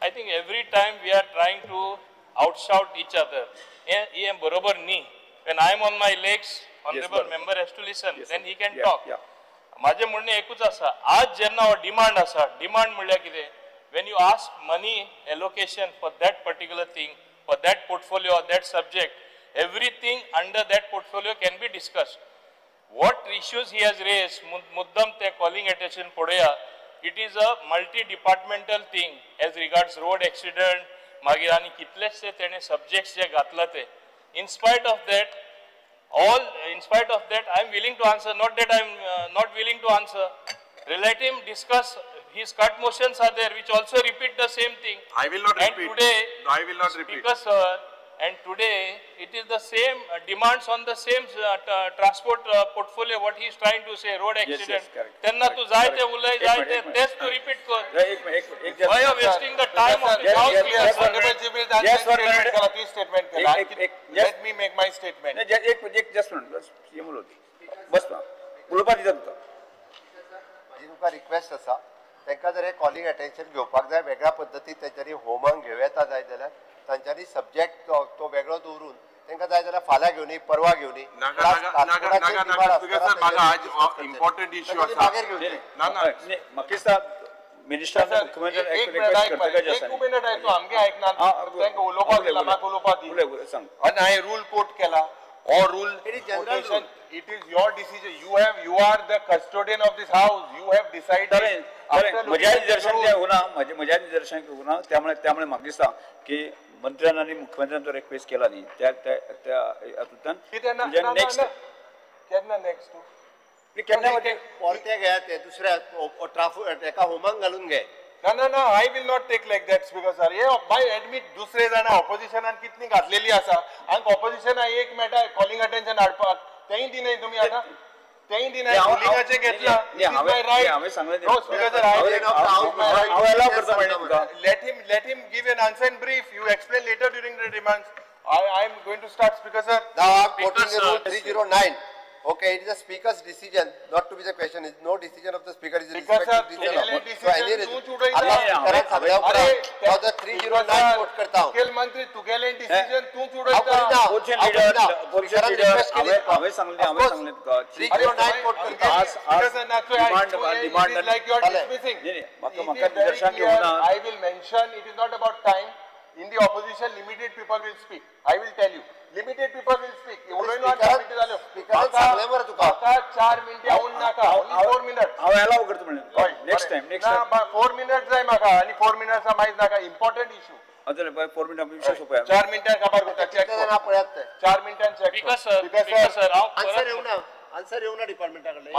I think every time we are trying to outshout each other. हें बरोबर न्ही. When I am on my legs, honorable member has to listen, then he can talk. माझे म्हणणें एकूच आसा, आज जेन्ना हो डिमांड आसा, डिमांड म्हणल्यार कितें, when you ask money allocation for that particular thing, for that portfolio or that subject, everything under that portfolio can be discussed. What issues he has raised, muddam te calling attention podoya, it is a multi-departmental thing as regards road accident, मागीर आनी कितलेशे तेणे subjects जे घातला ते. In spite of that, I am willing to answer, not that I am not willing to answer. Let him discuss. His cut motions are there, which also repeat the same thing. I will not and repeat. Today, I will not repeat. Speaker sir, and today it is the same demands on the same transport portfolio. What he is trying to say, road accident. Tenna tu jai te ulay jai te test to repeat kar. Why are wasting the time of the house? Yes, statement. Let me make my statement. एक just minute, बस ये उलोवती बस ना उलोवपा दिता तुका. म्हजी तुमकां request आसा, तांकां जर हे कॉलिंग अटेन्शन घेवपाक जाय वेगळ्या पद्दतीन तेंच्यांनी होमांक घेवं येता जाय जाल्यार तांच्यांनी सब्जेक्ट तो वेगळो दवरून तांकां जाय जाल्यार फाल्यां घेवनी परवा घेवनी. इम्पॉर्टंट इश्यू आसा. म्हाका दिसता मिनिस्टरान मुख्यमंत्र्यान एक रिक्वेस्ट करतकच एक मिनट आयक, तूं आमगे आयकना, तांकां उलोवपाक दिला, म्हाका उलोवपाक दी. आनी हांवें रूल कोट केला. Or rule, it is general rule. It is your decision. You are the custodian of this house. You have decided. म्हज्या निदर्शन जें उरना, म्हज्या निदर्शन उरना, त्यामुळे त्यामुळे म्हाका दिसता की मंत्र्यान आनी मुख्यमंत्र्यान तो रिक्वेस्ट केला न्ही त्या त्या हातूंतल्यान नेक्स्ट केन्ना नेक्स्ट केन्ना परते घे ते दुसऱ्या ट्राफिक एका होमांक घालून घे. ना ना ना, I will not take like that speaker sir. हे बाय एडमीट दुसरे जाणां ऑपोजिशनान कितली घातलेली आसा, आनी ऑपोजिशना एक मेळटा कॉलिंग अटेन्शन हाडपाक, तेंय दिनाय तुमी आतां. तेंय दिनाय रुलिंगाचें घेतलां. हांवें सांगलें. Let him give an answer in brief. You explain later during the demands. I am going to start, Speaker sir. Now I am quoting the rule 309. Okay, it is the speaker's decision, not to be the question. It's no decision of the speaker, is a respective decision of. So any now the 309 quote करता हूँ. मुख्यमंत्री तुगेले decision तूं उडयता. Opposition leader हांवें सांगलें तुका 309 quote करता. Demand like you are dismissing. म्हाका निदर्शन घेवना. I will mention it is not about time. In the opposition, limited people will speak. I will tell you. Limited people will speak. म्हाका 4 मिनटां नाका. Only 4 minutes. हांव allow करता म्हणलें. Next time. Next time. 4 minutes जाय म्हाका आनी 4 minutes मागीर नाका. Important issue. 4 मिनटां विशय सोंपया. 4 मिनटां काबार करता. चेक. 4 मिनटां चेक. स्पीकर सर, हांव आन्सर येवना. आन्सर येवना डिपार्टमेंटा कडल्यान.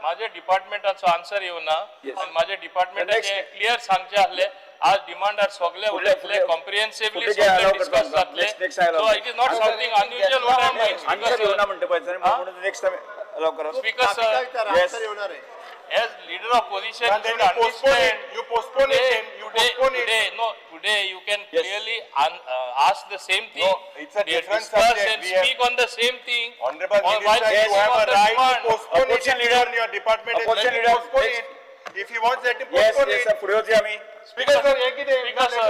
म्हाजे डिपार्टमेंटाचो आन्सर येवना आनी म्हाजे डिपार्टमेंटाचें क्लियर सांगचें आसलें. आज डिमांड are सगळे उलयतले कॉम्प्रिहेन्सिवली सगळे डिस्कस जातले. So it is not something unusual what I am doing. Answer येवना म्हणटा पळय म्हणून नेक्स्ट टाइम अलाव करा. Speaker sir, as leader of opposition, you should understand. You postpone it. You postpone it. No, today you can clearly ask the same thing. No, it's a different subject. And speak on the same thing. Honorable Minister, you have a right to postpone it. Leader in your department. Opposition leader, postpone it. If he wants, let him postpone it. Yes, sir. फुडें वचया आमी. Speaker sir,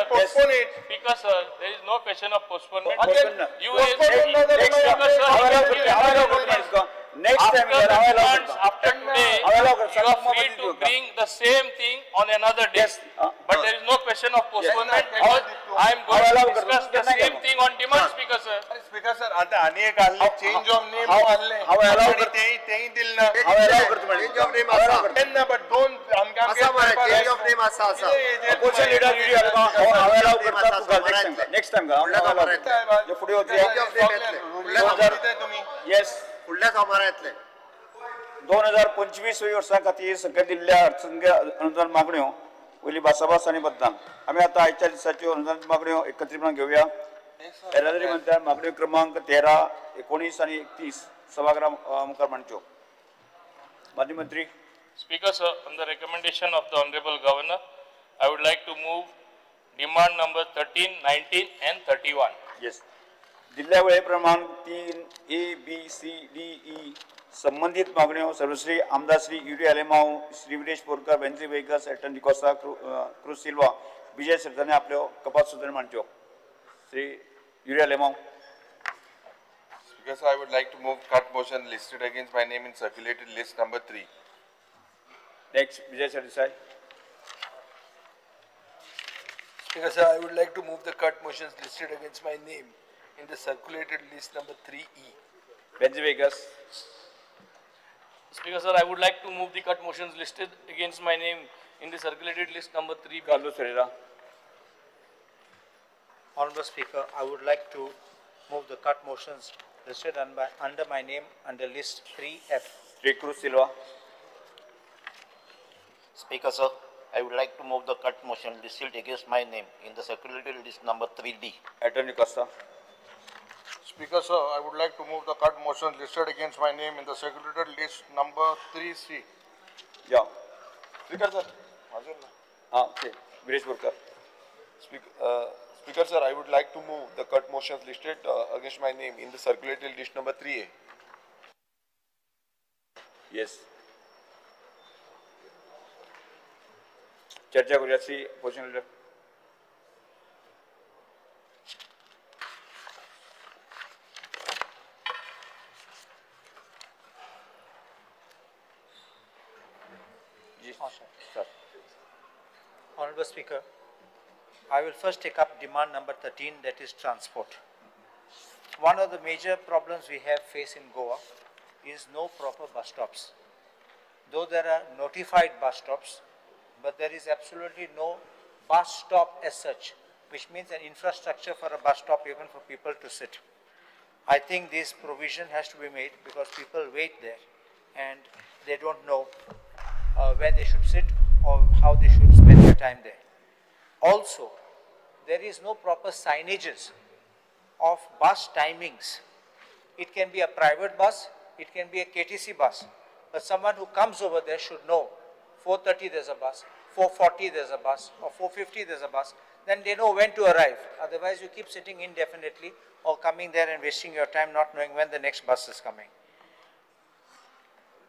postpone it. Speaker sir, there is no question of postponement. You next time, after today, you are free to bring the same thing on another day. Yes. But there is no question of postponement because I am going to discuss the same thing on demand, Speaker sir. Speaker sir, आता आनी एक आसलें change of name आसलें. हांव allow तेंय दिलें ना. हांव allow करता change of name आसा. तेन्ना but दोन आमकां आसा मरे change of name आसा आसा. Opposition leader हांव allow करता तुका next time हांव allow करता. फुडें वचया. Change of name येतलें. Yes. फुडल्या सोमारा येतले. 2025 वर्सां खातीर सकयल दिल्ल्या अर्थसंकल्पीय अनुदान मागण्यो वयली भासाभास आनी मतदान. आमी आतां आयच्या दिसाच्यो अनुदान मागण्यो एकत्रीपणान घेवया. येरादारी मंत्र्यान मागण्यो क्रमांक 13, 19 आनी 31 सभागृहा मुखार मांडच्यो. माननीय मंत्री. Speaker sir, on the recommendation of the Honorable Governor, I would like to move demand number 13, 19 and 31. Yes. दिल्ल्या वेळेप्रमाण 3 A, B, C, D, E संबंधित मागण्यो सर्वश्री आमदार श्री युरी आलेमाव, श्री विरेश बोरकर, वेन्झी वेगस, एटन डिकोस्ता, क्रूज सिल्वा, विजय सरदेसाय आपल्यो कपात सुचोवण्यो मांडच्यो. Shri Yuri Alemao. Speaker sir, I would like to move cut motion listed against my name in circulated list number 3. Next, Vijay Sardesai. Speaker sir, I would like to move the cut motions listed against my name in the circulated list number 3E. Venzy Vegas. Speaker sir, I would like to move the cut motions listed against my name in the circulated list number 3B. Carlos Ferreira. Honorable Speaker, I would like to move the cut motions listed under my name under list 3F. Shri Cruz Silva. Speaker sir, I would like to move the cut motion listed against my name in the circulated list number 3D. Attorney Costa. Speaker sir, I would like to move the cut motion listed against my name in the circulated list number 3C. Yeah. Speaker sir. Okay. Viresh Borkar. Speaker sir, I would like to move the cut motions listed against my name in the circulated list number 3A. Yes. चर्चा करूया. Shri opposition leader. Sir. Honorable Speaker, I will first take up demand number 13, that is transport. One of the major problems we have faced in Goa is no proper bus stops. Though there are notified bus stops, but there is absolutely no bus stop as such, which means an infrastructure for a bus stop even for people to sit. I think this provision has to be made because people wait there and they don't know where they should sit or how they should spend their time there. Also, there is no proper signages of bus timings. It can be a private bus, It can be a KTC bus, but someone who comes over there should know 4:30 there's a bus, 4:40 there's a bus, or 4:50 there's a bus. Then they know when to arrive. Otherwise, you keep sitting indefinitely or coming there and wasting your time not knowing when the next bus is coming.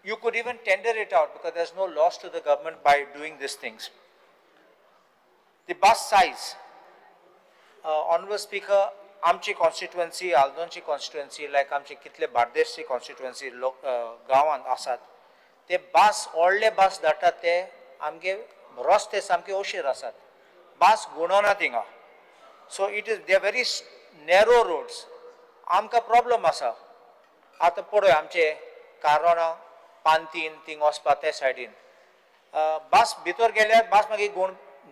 You could even tender it out because there's no loss to the government by doing these things. The bus size. Honorable Speaker, आमची constituency, आल्दोनची constituency, like आमचे कितले बार्देसची constituency लोक गांवांत आसात, ते बस व्हडले बस धाडटात ते आमगे रस्ते सामके अशीर आसात, बस गुणना थिंगा. So it is they very narrow roads. आमकां प्रॉब्लम आसा. आतां पळय आमचे कारोणा पांतीन थिंग वचपा ते सायडीन बस भितर गेल्यार बस मागीर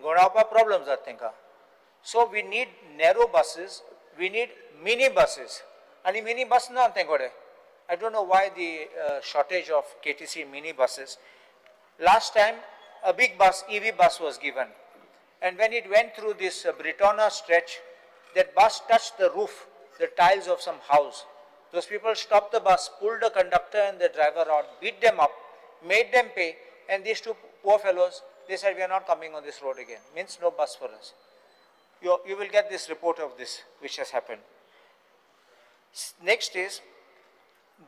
गुणावपाक प्रॉब्लम जाता तांकां. So we need narrow buses, we need mini buses. आनी मिनी बस ना ते कडेन. I don't know why the shortage of KTC mini buses. Last time a big bus, EV bus was given, and when it went through this Britona stretch, that bus touched the roof, the tiles of some house. Those people stopped the bus, pulled the conductor and the driver out, beat them up, made them pay, and these two poor fellows, they said, we are not coming on this road again. Means no bus for us. You will get this report of this, which has happened. Next is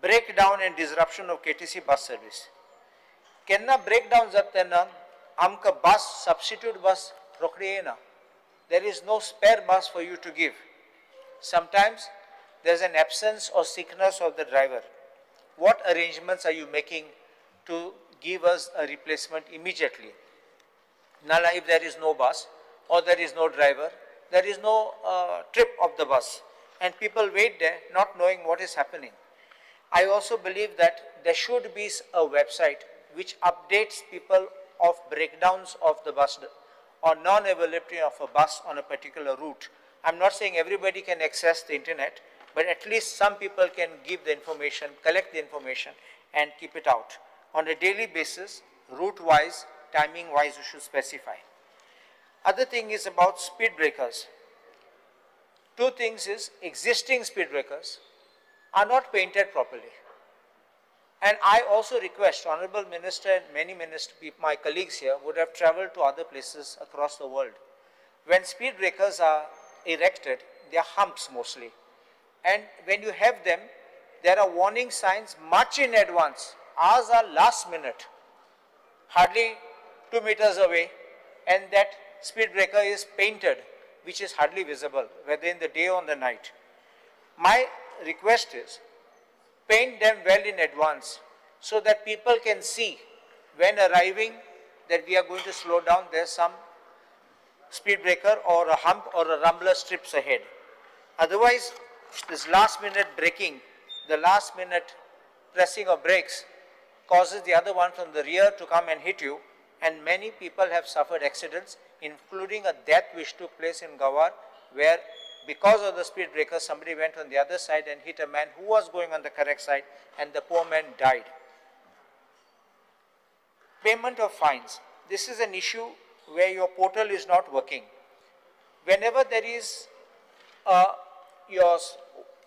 breakdown and disruption of KTC bus service. Kenna breakdown जाता तेन्ना आमकां बस, substitute bus रोखडी येना. There is no spare bus for you to give. Sometimes there is an absence or sickness of the driver. What arrangements are you making to give us a replacement immediately? Nala, if there is no bus or there is no driver, there is no trip of the bus, and people wait there not knowing what is happening. I also believe that there should be a website which updates people of breakdowns of the bus or non-availability of a bus on a particular route. I'm not saying everybody can access the internet, but at least some people can give the information, collect the information, and keep it out. On a daily basis, route-wise, timing-wise, you should specify. Other thing is about speed breakers. Two things is existing speed breakers are not painted properly. And I also request Honorable Minister and many my colleagues here would have traveled to other places across the world. When speed breakers are erected, they are humps mostly. And when you have them, there are warning signs much in advance. Ours are last minute, hardly 2 meters away, and that speed breaker is painted, which is hardly visible, whether in the day or in the night. My request is, paint them well in advance so that people can see when arriving that we are going to slow down, there's some speed breaker or a hump or a rumbler strips ahead. Otherwise, this last minute braking, the last minute pressing of brakes causes the other one from the rear to come and hit you, and many people have suffered accidents, including a death which took place in Gawar, where because of the speed breaker, somebody went on the other side and hit a man who was going on the correct side, and the poor man died. Payment of fines. This is an issue where your portal is not working. Whenever there is your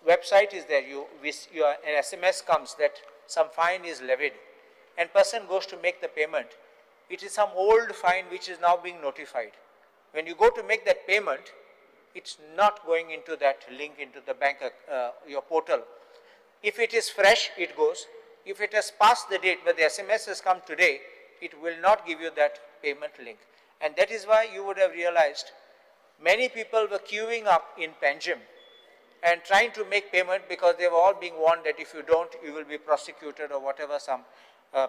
website is there, your an SMS comes that some fine is levied, and person goes to make the payment. It is some old fine which is now being notified. When you go to make that payment, it's not going into that link into the bank, your portal. If it is fresh, it goes. If it has passed the date, but the SMS has come today, it will not give you that payment link. And that is why you would have realized many people were queuing up in Panjim and trying to make payment because they were all being warned that if you don't, you will be prosecuted or whatever some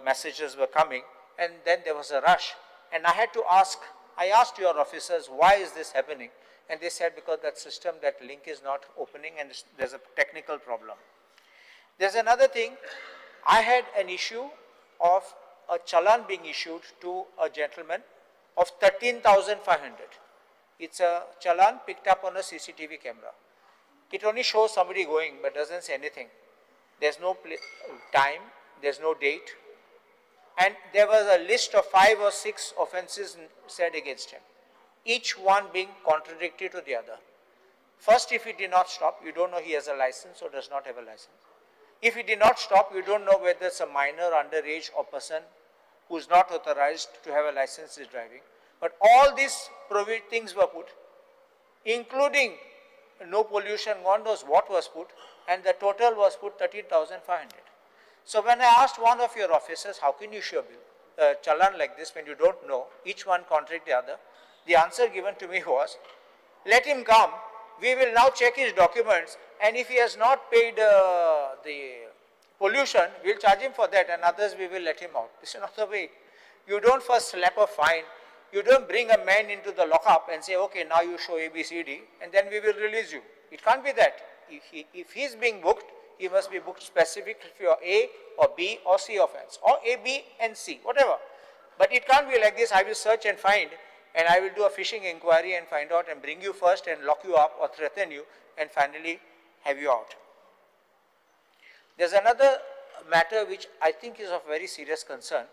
messages were coming. And then there was a rush. And I had to ask, I asked your officers, why is this happening? And they said because that system, that link is not opening and there's a technical problem. There's another thing. I had an issue of a challan being issued to a gentleman of 13,500. It's a challan picked up on a CCTV camera. It only shows somebody going but doesn't say anything. There's no time, there's no date. And there was a list of 5 or 6 offenses said against him, each one being contradictory to the other. First, if he did not stop, you don't know he has a license or does not have a license. If he did not stop, you don't know whether it's a minor, underage, or person who's not authorized to have a license is driving. But all these things were put, including no pollution, God knows what was put, and the total was put 13,500. So when I asked one of your officers, how can you issue a bill, challan like this when you don't know, each one contradict the other, the answer given to me was, let him come, we will now check his documents, and if he has not paid the pollution, we'll charge him for that, and others we will let him out. This is not the way. You don't first slap a fine, you don't bring a man into the lockup and say, okay, now you show A, B, C, D, and then we will release you. It can't be that. If he's being booked, he must be booked specifically for A or B or C offense, or A, B and C, whatever. But it can't be like this, I will search and find, and I will do a fishing inquiry and find out and bring you first and lock you up or threaten you and finally have you out. There's another matter which I think is of very serious concern,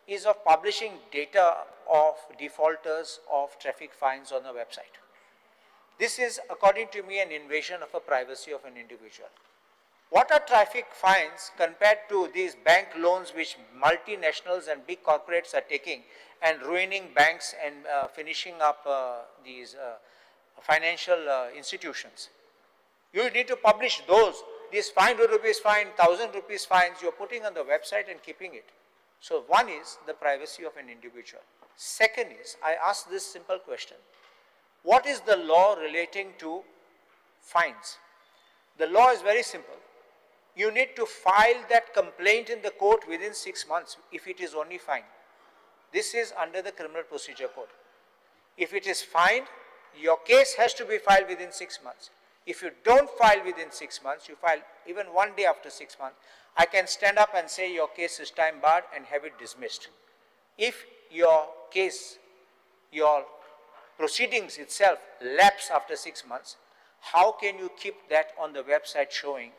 is of publishing data of defaulters of traffic fines on the website. This is, according to me, an invasion of a privacy of an individual. What are traffic fines compared to these bank loans which multinationals and big corporates are taking and ruining banks and finishing up these financial institutions? You need to publish those. These 500 rupees fine, 1,000 rupees fines, you're putting on the website and keeping it. So one is the privacy of an individual. Second is, I ask this simple question. What is the law relating to fines? The law is very simple. You need to file that complaint in the court within 6 months if it is only fine. This is under the Criminal Procedure Code. If it is fined, your case has to be filed within 6 months. If you don't file within 6 months, you file even one day after 6 months, I can stand up and say your case is time barred and have it dismissed. If your case, your proceedings itself lapse after 6 months, how can you keep that on the website showing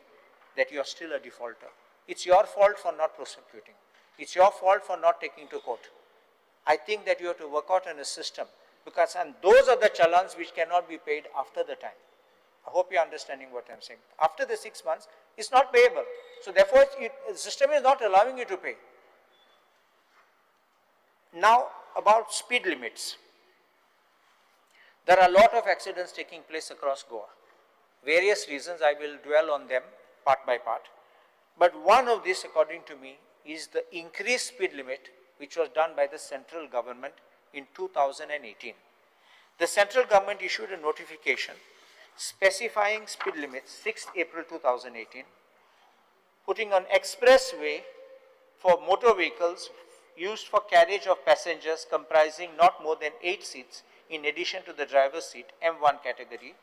that you are still a defaulter? It's your fault for not prosecuting. It's your fault for not taking to court. I think that you have to work out on a system, because and those are the challans which cannot be paid after the time. I hope you're understanding what I'm saying. After the 6 months, it's not payable. So therefore, the system is not allowing you to pay. Now, about speed limits. There are a lot of accidents taking place across Goa. Various reasons, I will dwell on them part by part. But one of these, according to me, is the increased speed limit, which was done by the central government in 2018. The central government issued a notification specifying speed limits 6th April 2018, putting on expressway for motor vehicles used for carriage of passengers comprising not more than 8 seats in addition to the driver's seat, M1 category,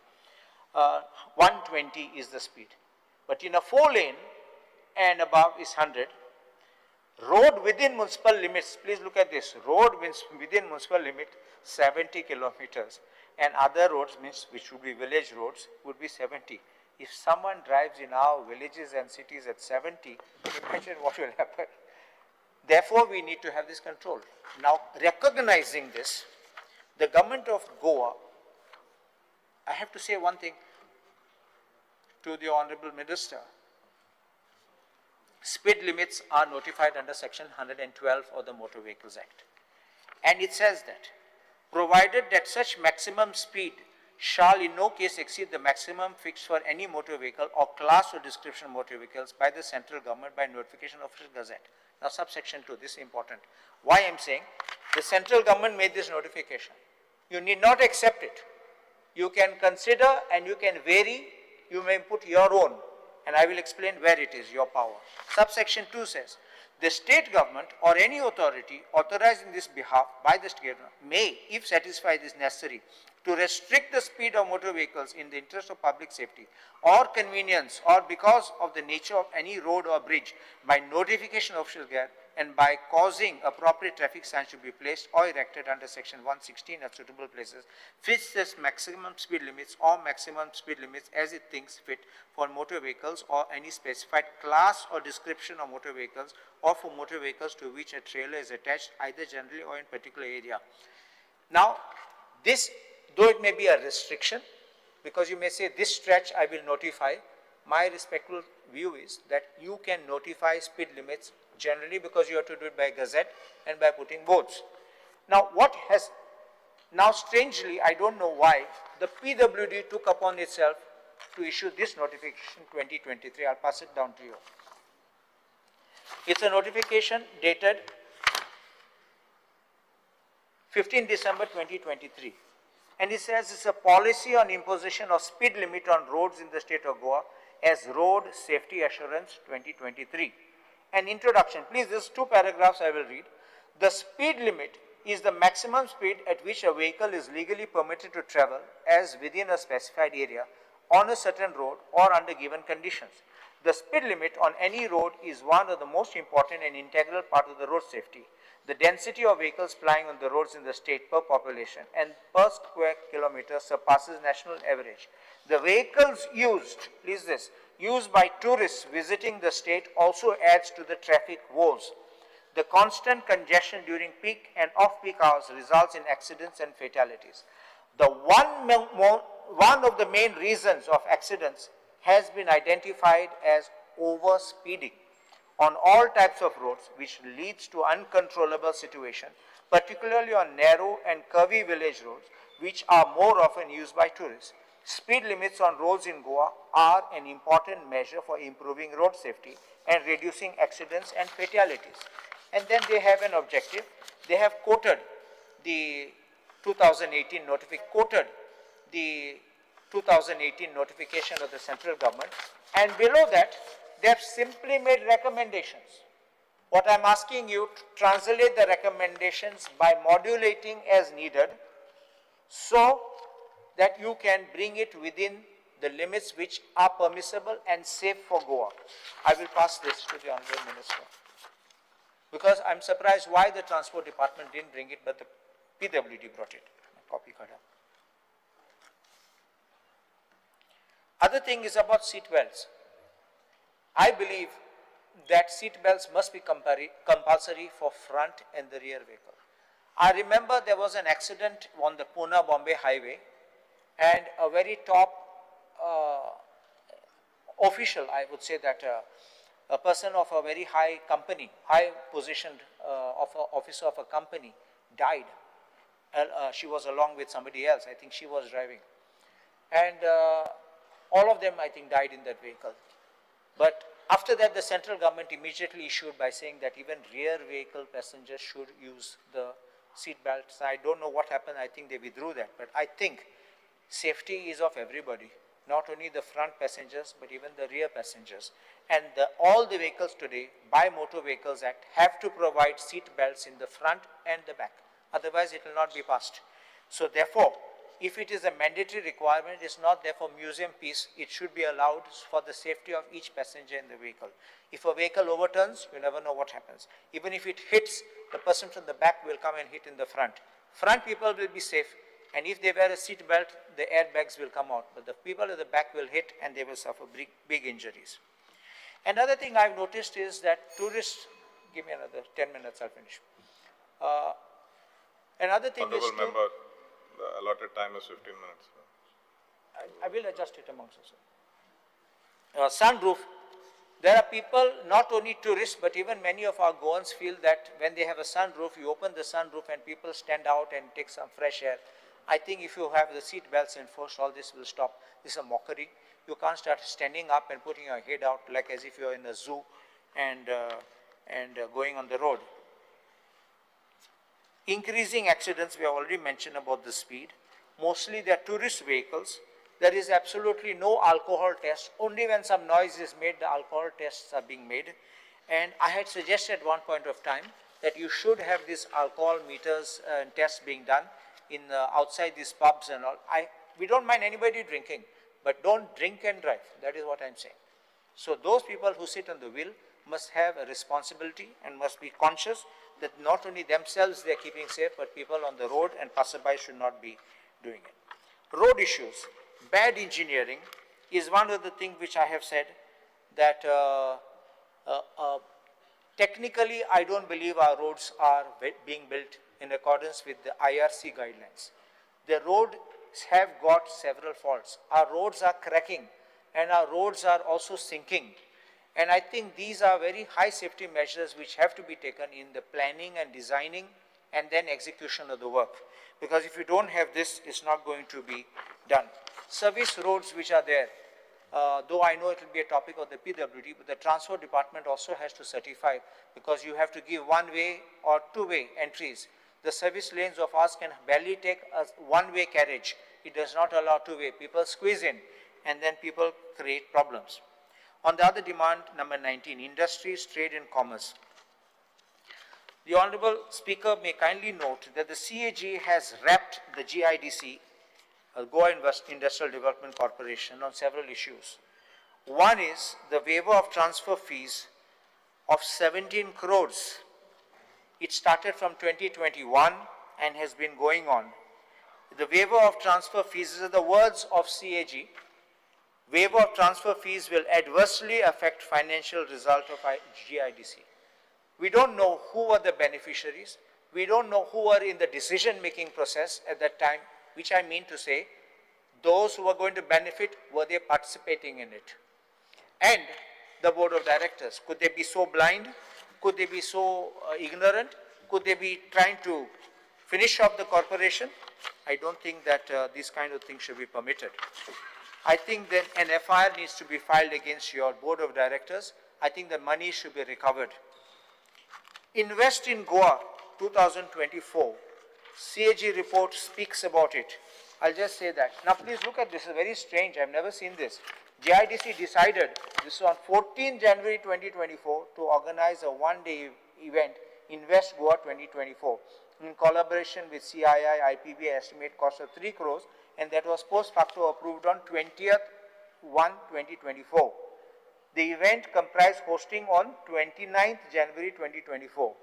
120 is the speed. But in a 4-lane and above is 100. Road within municipal limits, please look at this, road within municipal limit 70 kilometers, and other roads, means which would be village roads, would be 70. If someone drives in our villages and cities at 70, imagine what will happen. Therefore, we need to have this control. Now, recognizing this, the government of Goa, I have to say one thing to the Honorable Minister. Speed limits are notified under Section 112 of the Motor Vehicles Act. And it says that, provided that such maximum speed shall in no case exceed the maximum fixed for any motor vehicle or class or description of motor vehicles by the central government by notification of the Gazette. Now, subsection 2, this is important. Why I am saying, the central government made this notification. You need not accept it. You can consider and you can vary, you may put your own, and I will explain where it is, your power. Subsection 2 says, the state government or any authority authorized in this behalf by the state government may, if satisfied is necessary, to restrict the speed of motor vehicles in the interest of public safety or convenience or because of the nature of any road or bridge by notification of official guide and by causing appropriate traffic signs to be placed or erected under section 116 at suitable places, fix this maximum speed limits or maximum speed limits as it thinks fit for motor vehicles or any specified class or description of motor vehicles or for motor vehicles to which a trailer is attached either generally or in particular area. Now, this, though it may be a restriction, because you may say this stretch I will notify, My respectful view is that you can notify speed limits generally because you have to do it by gazette and by putting boards. Now now strangely, I don't know why, the PWD took upon itself to issue this notification 2023. I'll pass it down to you. It's a notification dated 15 December 2023. And it says it's a policy on imposition of speed limit on roads in the state of Goa as Road Safety Assurance 2023. An introduction, please, there's 2 paragraphs I will read. The speed limit is the maximum speed at which a vehicle is legally permitted to travel as within a specified area on a certain road or under given conditions. The speed limit on any road is one of the most important and integral part of the road safety. The density of vehicles plying on the roads in the state per population and per square kilometer surpasses national average. The vehicles used, please this, used by tourists visiting the state also adds to the traffic woes. The constant congestion during peak and off-peak hours results in accidents and fatalities. The one of the main reasons of accidents has been identified as over-speeding on all types of roads, which leads to uncontrollable situation, particularly on narrow and curvy village roads, which are more often used by tourists. Speed limits on roads in Goa are an important measure for improving road safety and reducing accidents and fatalities. And then they have an objective. They have quoted the 2018 notification of the central government, and below that they have simply made recommendations. What I'm asking you to translate the recommendations by modulating as needed so that you can bring it within the limits which are permissible and safe for Goa. I will pass this to the Honorable Minister, because I'm surprised why the Transport Department didn't bring it, but the PWD brought it. Copy card. Other thing is about seat belts. I believe that seat belts must be compulsory for front and the rear vehicle. I remember there was an accident on the Pune-Bombay highway, and a very top official, I would say that a person of a very high company, high positioned officer of a company died. She was along with somebody else. I think she was driving. And all of them, I think, died in that vehicle. But after that, the central government immediately issued by saying that even rear vehicle passengers should use the seat belts. I don't know what happened. I think they withdrew that. But I think safety is of everybody, not only the front passengers, but even the rear passengers. And all the vehicles today, by Motor Vehicles Act, have to provide seat belts in the front and the back. Otherwise, it will not be passed. So therefore, if it is a mandatory requirement, it's not therefore museum piece. It should be allowed for the safety of each passenger in the vehicle. If a vehicle overturns, you never know what happens. Even if it hits, the person from the back will come and hit in the front. Front people will be safe, and if they wear a seat belt, the airbags will come out. But the people at the back will hit and they will suffer big, big injuries. Another thing I've noticed is that tourists, give me another 10 minutes, I'll finish. Another thing is, Honorable member, the allotted time is 15 minutes. I will adjust it amongst us. Sunroof. There are people, not only tourists, but even many of our Goans feel that when they have a sunroof, you open the sunroof and people stand out and take some fresh air. I think if you have the seat belts enforced, all this will stop. This is a mockery. You can't start standing up and putting your head out like as if you're in a zoo and going on the road. Increasing accidents, we have already mentioned about the speed. Mostly they are tourist vehicles. There is absolutely no alcohol test. Only when some noise is made, the alcohol tests are being made. And I had suggested at one point of time that you should have these alcohol meters and tests being done in outside these pubs and all. We don't mind anybody drinking, but don't drink and drive. That is what I'm saying. So those people who sit on the wheel must have a responsibility and must be conscious that not only themselves they are keeping safe, but people on the road and passerby should not be doing it. Road issues. Bad engineering is one of the things which I have said that technically I don't believe our roads are being built in accordance with the IRC guidelines. The roads have got several faults. Our roads are cracking, and our roads are also sinking. And I think these are very high safety measures which have to be taken in the planning and designing and then execution of the work. Because if you don't have this, it's not going to be done. Service roads which are there, though I know it will be a topic of the PWD, but the transport department also has to certify, because you have to give one-way or two-way entries. The service lanes of ours can barely take a one-way carriage. It does not allow two-way. People squeeze in and then people create problems. On the other demand, number 19, industries, trade and commerce. The Honorable Speaker may kindly note that the CAG has wrapped the GIDC, Goa Industrial Development Corporation, on several issues. One is the waiver of transfer fees of 17 crores. It started from 2021 and has been going on. The waiver of transfer fees, are the words of CAG, waiver of transfer fees will adversely affect financial result of GIDC. We don't know who were the beneficiaries. We don't know who were in the decision-making process at that time, which I mean to say, those who were going to benefit, were they participating in it? And the board of directors, could they be so blind? Could they be so ignorant? Could they be trying to finish off the corporation? I don't think that these kind of things should be permitted. I think then an FIR needs to be filed against your board of directors. I think the money should be recovered. Invest in Goa 2024. CAG report speaks about it. I'll just say that. Now please look at this, it's very strange, I've never seen this. GIDC decided, this is on 14 January 2024, to organize a one-day event, Invest Goa 2024, in collaboration with CII, IPB, estimate cost of 3 crores, and that was post facto approved on 20th/1/2024. The event comprised hosting on 29th January 2024.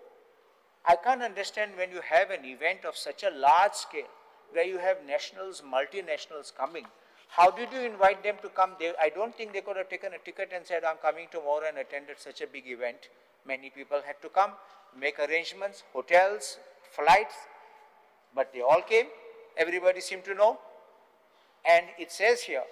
I can't understand when you have an event of such a large scale, where you have nationals, multinationals coming. How did you invite them to come? I don't think they could have taken a ticket and said, I'm coming tomorrow and attended such a big event. Many people had to come, make arrangements, hotels, flights, but they all came. Everybody seemed to know. And it says here,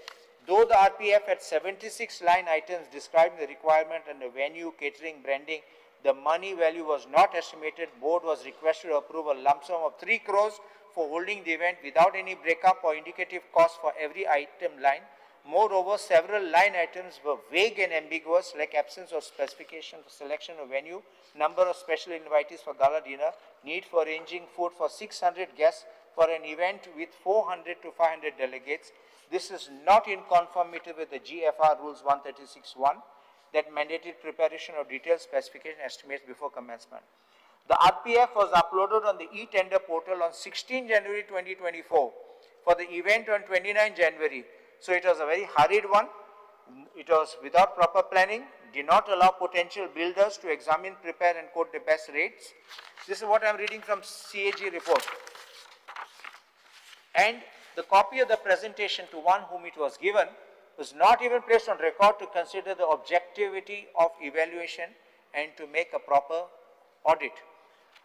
though the RPF had 76 line items describing the requirement and the venue, catering, branding, the money value was not estimated. Board was requested to approve a lump sum of 3 crores for holding the event without any breakup or indicative cost for every item line. Moreover, several line items were vague and ambiguous, like absence of specification for selection of venue, number of special invitees for gala dinner, need for arranging food for 600 guests for an event with 400 to 500 delegates. This is not in conformity with the GFR Rules 136.1 that mandated preparation of detailed specification estimates before commencement. The RPF was uploaded on the e-tender portal on 16 January 2024 for the event on 29 January. So it was a very hurried one. It was without proper planning, did not allow potential builders to examine, prepare and quote the best rates. This is what I am reading from CAG report. And the copy of the presentation to one whom it was given was not even placed on record to consider the objectivity of evaluation and to make a proper audit.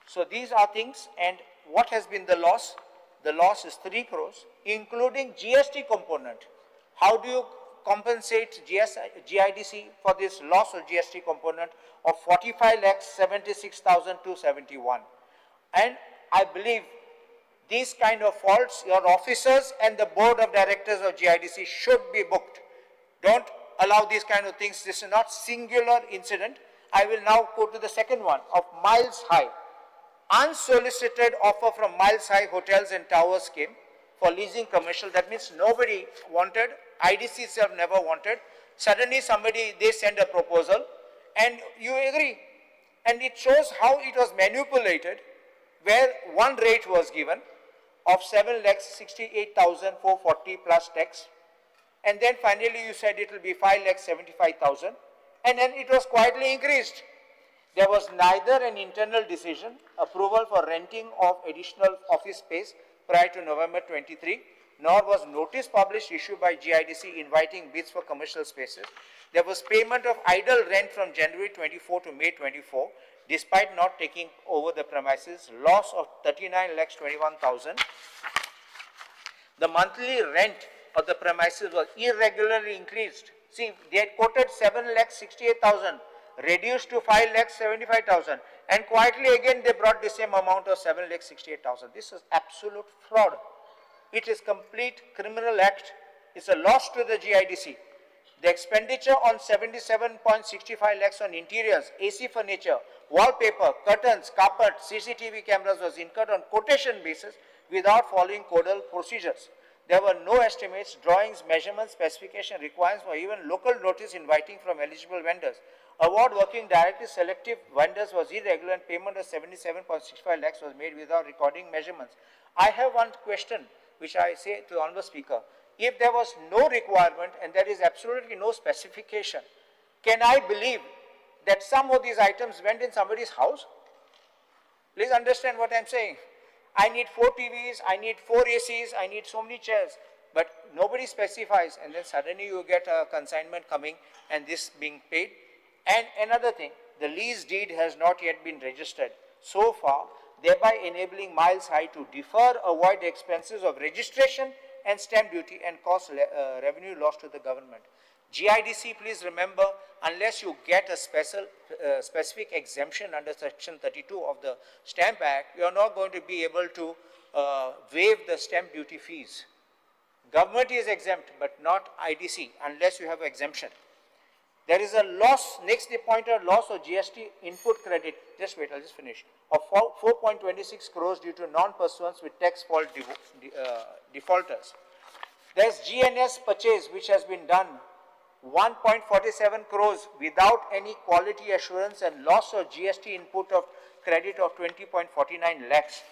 So these are things, and what has been the loss? The loss is 3 crores, including GST component. How do you compensate GIDC for this loss of GST component of 45,76,271? And I believe these kind of faults, your officers and the board of directors of GIDC should be booked. Don't allow these kind of things. This is not singular incident. I will now go to the second one of Miles High. Unsolicited offer from Miles High Hotels and Towers came for leasing commercial. That means nobody wanted, IDC itself never wanted. Suddenly somebody, they send a proposal and you agree. And it shows how it was manipulated, where one rate was given of 7,68,440 plus tax. And then finally you said it will be 5,75,000. And then it was quietly increased. There was neither an internal decision, approval for renting of additional office space prior to November 23, nor was notice published issued by GIDC inviting bids for commercial spaces. There was payment of idle rent from January 24 to May 24, despite not taking over the premises, loss of 39,21,000. The monthly rent of the premises was irregularly increased See, they had quoted 7,68,000, reduced to 5,75,000, and quietly again they brought the same amount of 7,68,000. This is absolute fraud. It is complete criminal act. It's a loss to the GIDC. The expenditure on 77.65 lakhs on interiors, AC furniture, wallpaper, curtains, carpet, CCTV cameras was incurred on quotation basis without following codal procedures. There were no estimates, drawings, measurements, specification requirements, or even local notice inviting from eligible vendors. Award working directly selective vendors was irregular and payment of 77.65 lakhs was made without recording measurements. I have one question which I say to the Honorable Speaker. If there was no requirement and there is absolutely no specification, can I believe that some of these items went in somebody's house? Please understand what I am saying. I need 4 TVs, I need 4 ACs, I need so many chairs, but nobody specifies, and then suddenly you get a consignment coming and this being paid. And another thing, the lease deed has not yet been registered so far, thereby enabling Miles High to defer, avoid the expenses of registration and stamp duty and cause revenue loss to the government. GIDC, please remember, unless you get a special, specific exemption under Section 32 of the Stamp Act, you are not going to be able to waive the stamp duty fees. Government is exempt, but not IDC, unless you have exemption. There is a loss, next they point out loss of GST input credit, just wait, I'll just finish, of 4.26 crores due to non-pursuance with tax fault defaulters. There's GNS purchase which has been done, 1.47 crores without any quality assurance and loss of GST input of credit of 20.49 lakhs.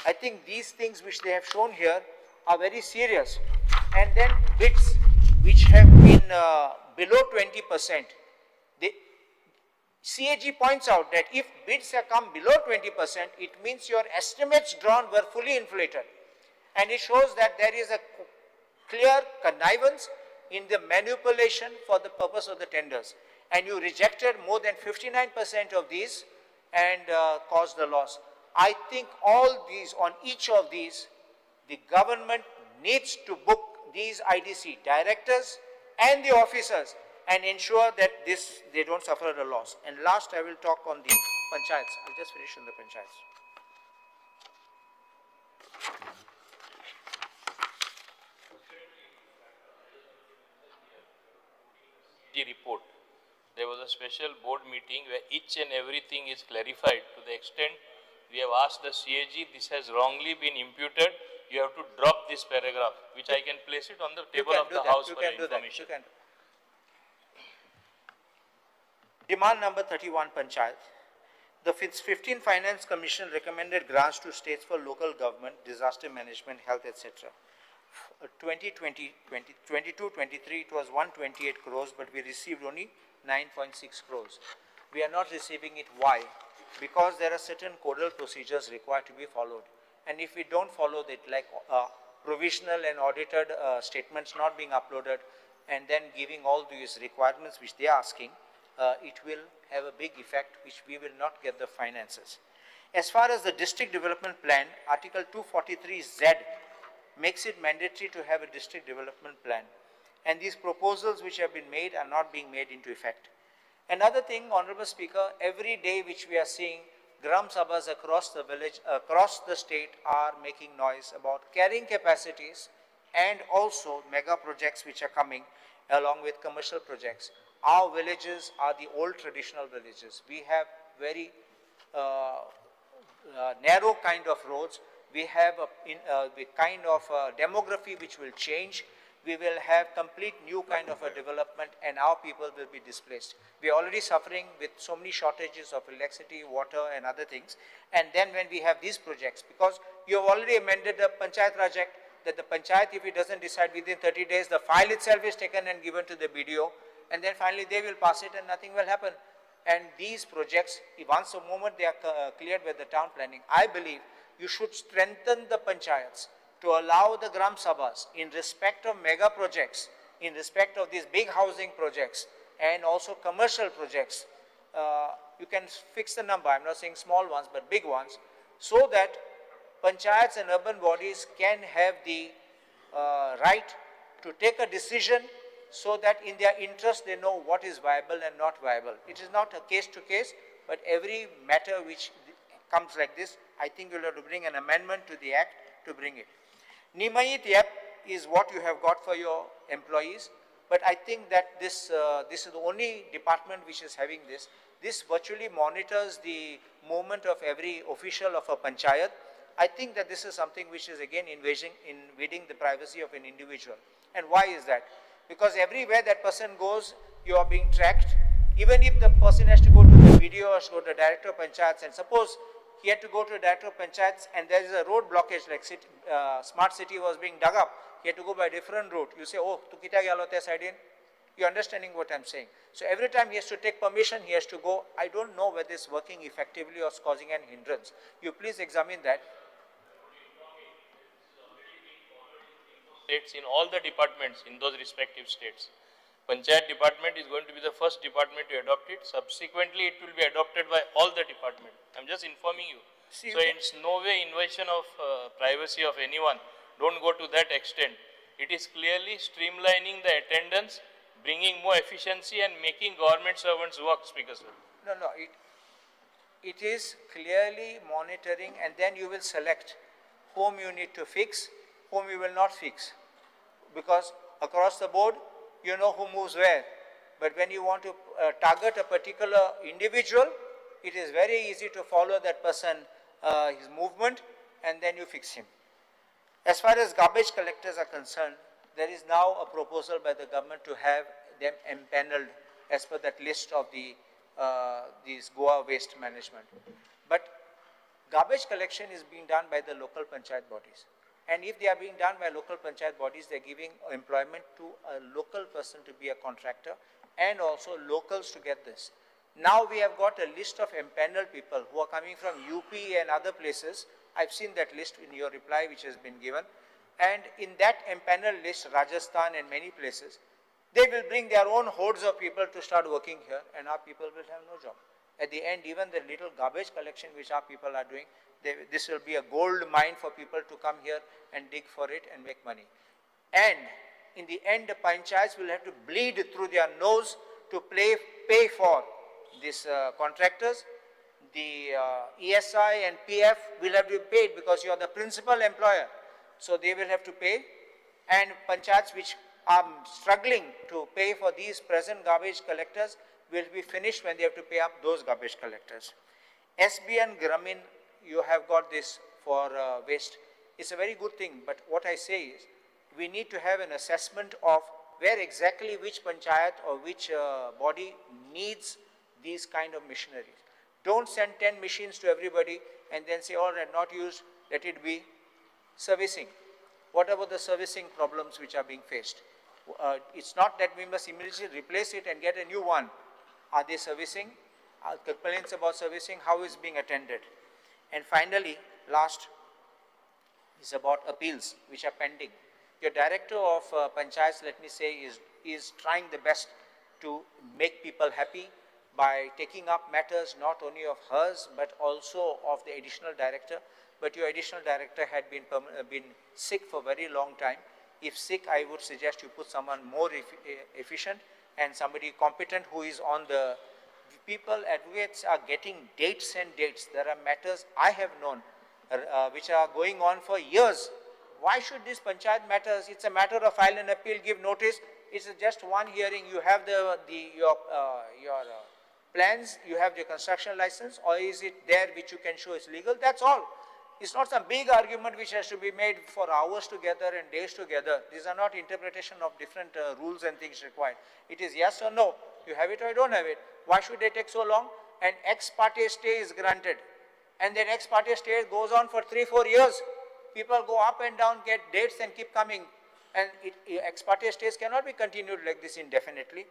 I think these things which they have shown here are very serious. And then bids which have been below 20%. The CAG points out that if bids have come below 20%, it means your estimates drawn were fully inflated. And it shows that there is a clear connivance in the manipulation for the purpose of the tenders. And you rejected more than 59% of these and caused the loss. I think all these, on each of these, the government needs to book these IDC directors and the officers and ensure that this, they don't suffer a loss. And last, I will talk on the panchayats. I'll just finish on the panchayats. The report. There was a special board meeting where each and everything is clarified to the extent we have asked the CAG, this has wrongly been imputed. You have to drop this paragraph, which I can place it on the table of the house for information. Demand number 31, Panchayat. The 15 Finance Commission recommended grants to states for local government, disaster management, health, etc. 2020, 22-23, it was 128 crores, but we received only 9.6 crores. We are not receiving it. Why? Because there are certain codal procedures required to be followed. And if we don't follow that, like provisional and audited statements not being uploaded, and then giving all these requirements which they are asking, it will have a big effect, which we will not get the finances. As far as the district development plan, Article 243Z makes it mandatory to have a district development plan. And these proposals which have been made are not being made into effect. Another thing, Honorable Speaker, every day which we are seeing, Gram Sabhas across the village, across the state are making noise about carrying capacities and also mega projects which are coming along with commercial projects. Our villages are the old traditional villages. We have very narrow kind of roads. We have the kind of demography which will change. We will have complete new kind of a development and our people will be displaced. We are already suffering with so many shortages of electricity, water and other things. And then when we have these projects, because you have already amended the Panchayat Raj Act, that the Panchayat, if it doesn't decide within 30 days, the file itself is taken and given to the BDO, and then finally they will pass it and nothing will happen. And these projects, once a moment they are cleared with the town planning, I believe you should strengthen the panchayats to allow the Gram Sabhas in respect of mega projects, in respect of these big housing projects and also commercial projects. You can fix the number, I'm not saying small ones, but big ones, so that panchayats and urban bodies can have the right to take a decision so that in their interest they know what is viable and not viable. It is not a case to case, but every matter which comes like this, I think you'll have to bring an amendment to the act to bring it. Nimait app is what you have got for your employees, but I think that this is the only department which is having this. This virtually monitors the movement of every official of a panchayat. I think that this is something which is again invading the privacy of an individual. And why is that? Because everywhere that person goes, you are being tracked. Even if the person has to go to the BDO or go to the director of panchayats, and suppose he had to go to the director of panchayats and there is a road blockage, like city, smart city was being dug up, he had to go by a different route. You say, oh, tu kita galo te side in. You're understanding what I'm saying. So every time he has to take permission, he has to go. I don't know whether it's working effectively or it's causing an hindrance. You please examine that. States in all the departments in those respective states. Panchayat department is going to be the first department to adopt it. Subsequently, it will be adopted by all the department. I'm just informing you. See, so it's no way invasion of privacy of anyone. Don't go to that extent. It is clearly streamlining the attendance, bringing more efficiency and making government servants work, Speaker sir. No, no, it is clearly monitoring, and then you will select whom you need to fix, whom you will not fix. Because across the board, you know who moves where. But when you want to target a particular individual, it is very easy to follow that person, his movement, and then you fix him. As far as garbage collectors are concerned, there is now a proposal by the government to have them empaneled as per that list of the these Goa waste management. But garbage collection is being done by the local panchayat bodies. And if they are being done by local panchayat bodies, they are giving employment to a local person to be a contractor and also locals to get this. Now we have got a list of empaneled people who are coming from UP and other places. I've seen that list in your reply which has been given. And in that empaneled list, Rajasthan and many places, they will bring their own hordes of people to start working here, and our people will have no job. At the end, even the little garbage collection which our people are doing, this will be a gold mine for people to come here and dig for it and make money. And in the end, the panchayats will have to bleed through their nose to pay for these contractors. The ESI and PF will have to be paid because you are the principal employer. So they will have to pay. And panchayats which are struggling to pay for these present garbage collectors will be finished when they have to pay up those garbage collectors. SBN Gramin, you have got this for waste. It's a very good thing, but what I say is we need to have an assessment of where exactly which panchayat or which body needs these kind of machineries. Don't send 10 machines to everybody and then say, all right, not used, let it be. Servicing. What about the servicing problems which are being faced? It's not that we must immediately replace it and get a new one. Are they servicing? Are complaints about servicing? How is being attended? And finally, last is about appeals which are pending. Your director of panchayats, let me say, is trying the best to make people happy by taking up matters not only of hers but also of the additional director. But your additional director had been sick for a very long time. If sick, I would suggest you put someone more efficient and somebody competent who is on the... People, advocates are getting dates and dates. There are matters I have known which are going on for years. Why should this panchayat matters? It's a matter of file an appeal, give notice. It's just one hearing. You have your plans, you have your construction license, or is it there which you can show is legal? That's all. It's not some big argument which has to be made for hours together and days together. These are not interpretation of different rules and things required. It is yes or no. You have it or you don't have it. Why should they take so long? And ex parte stay is granted. And then ex parte stay goes on for 3-4 years. People go up and down, get dates and keep coming. And ex parte stays cannot be continued like this indefinitely.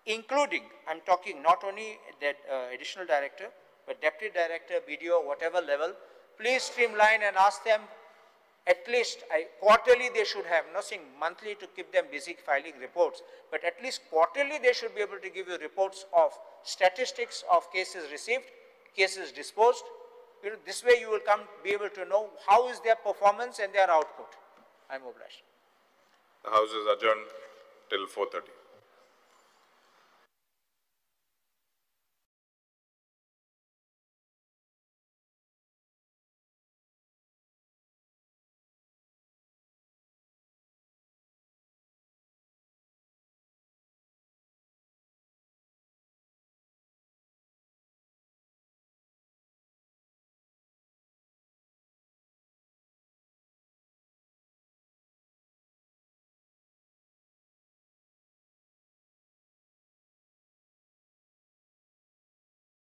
Including, I'm talking not only that additional director, but deputy director, BDO, whatever level. Please streamline and ask them at least quarterly they should have, nothing monthly to keep them busy filing reports, but at least quarterly they should be able to give you reports of statistics of cases received, cases disposed. You know, this way you will be able to know how is their performance and their output. I am obliged. The House is adjourned. till 4:30.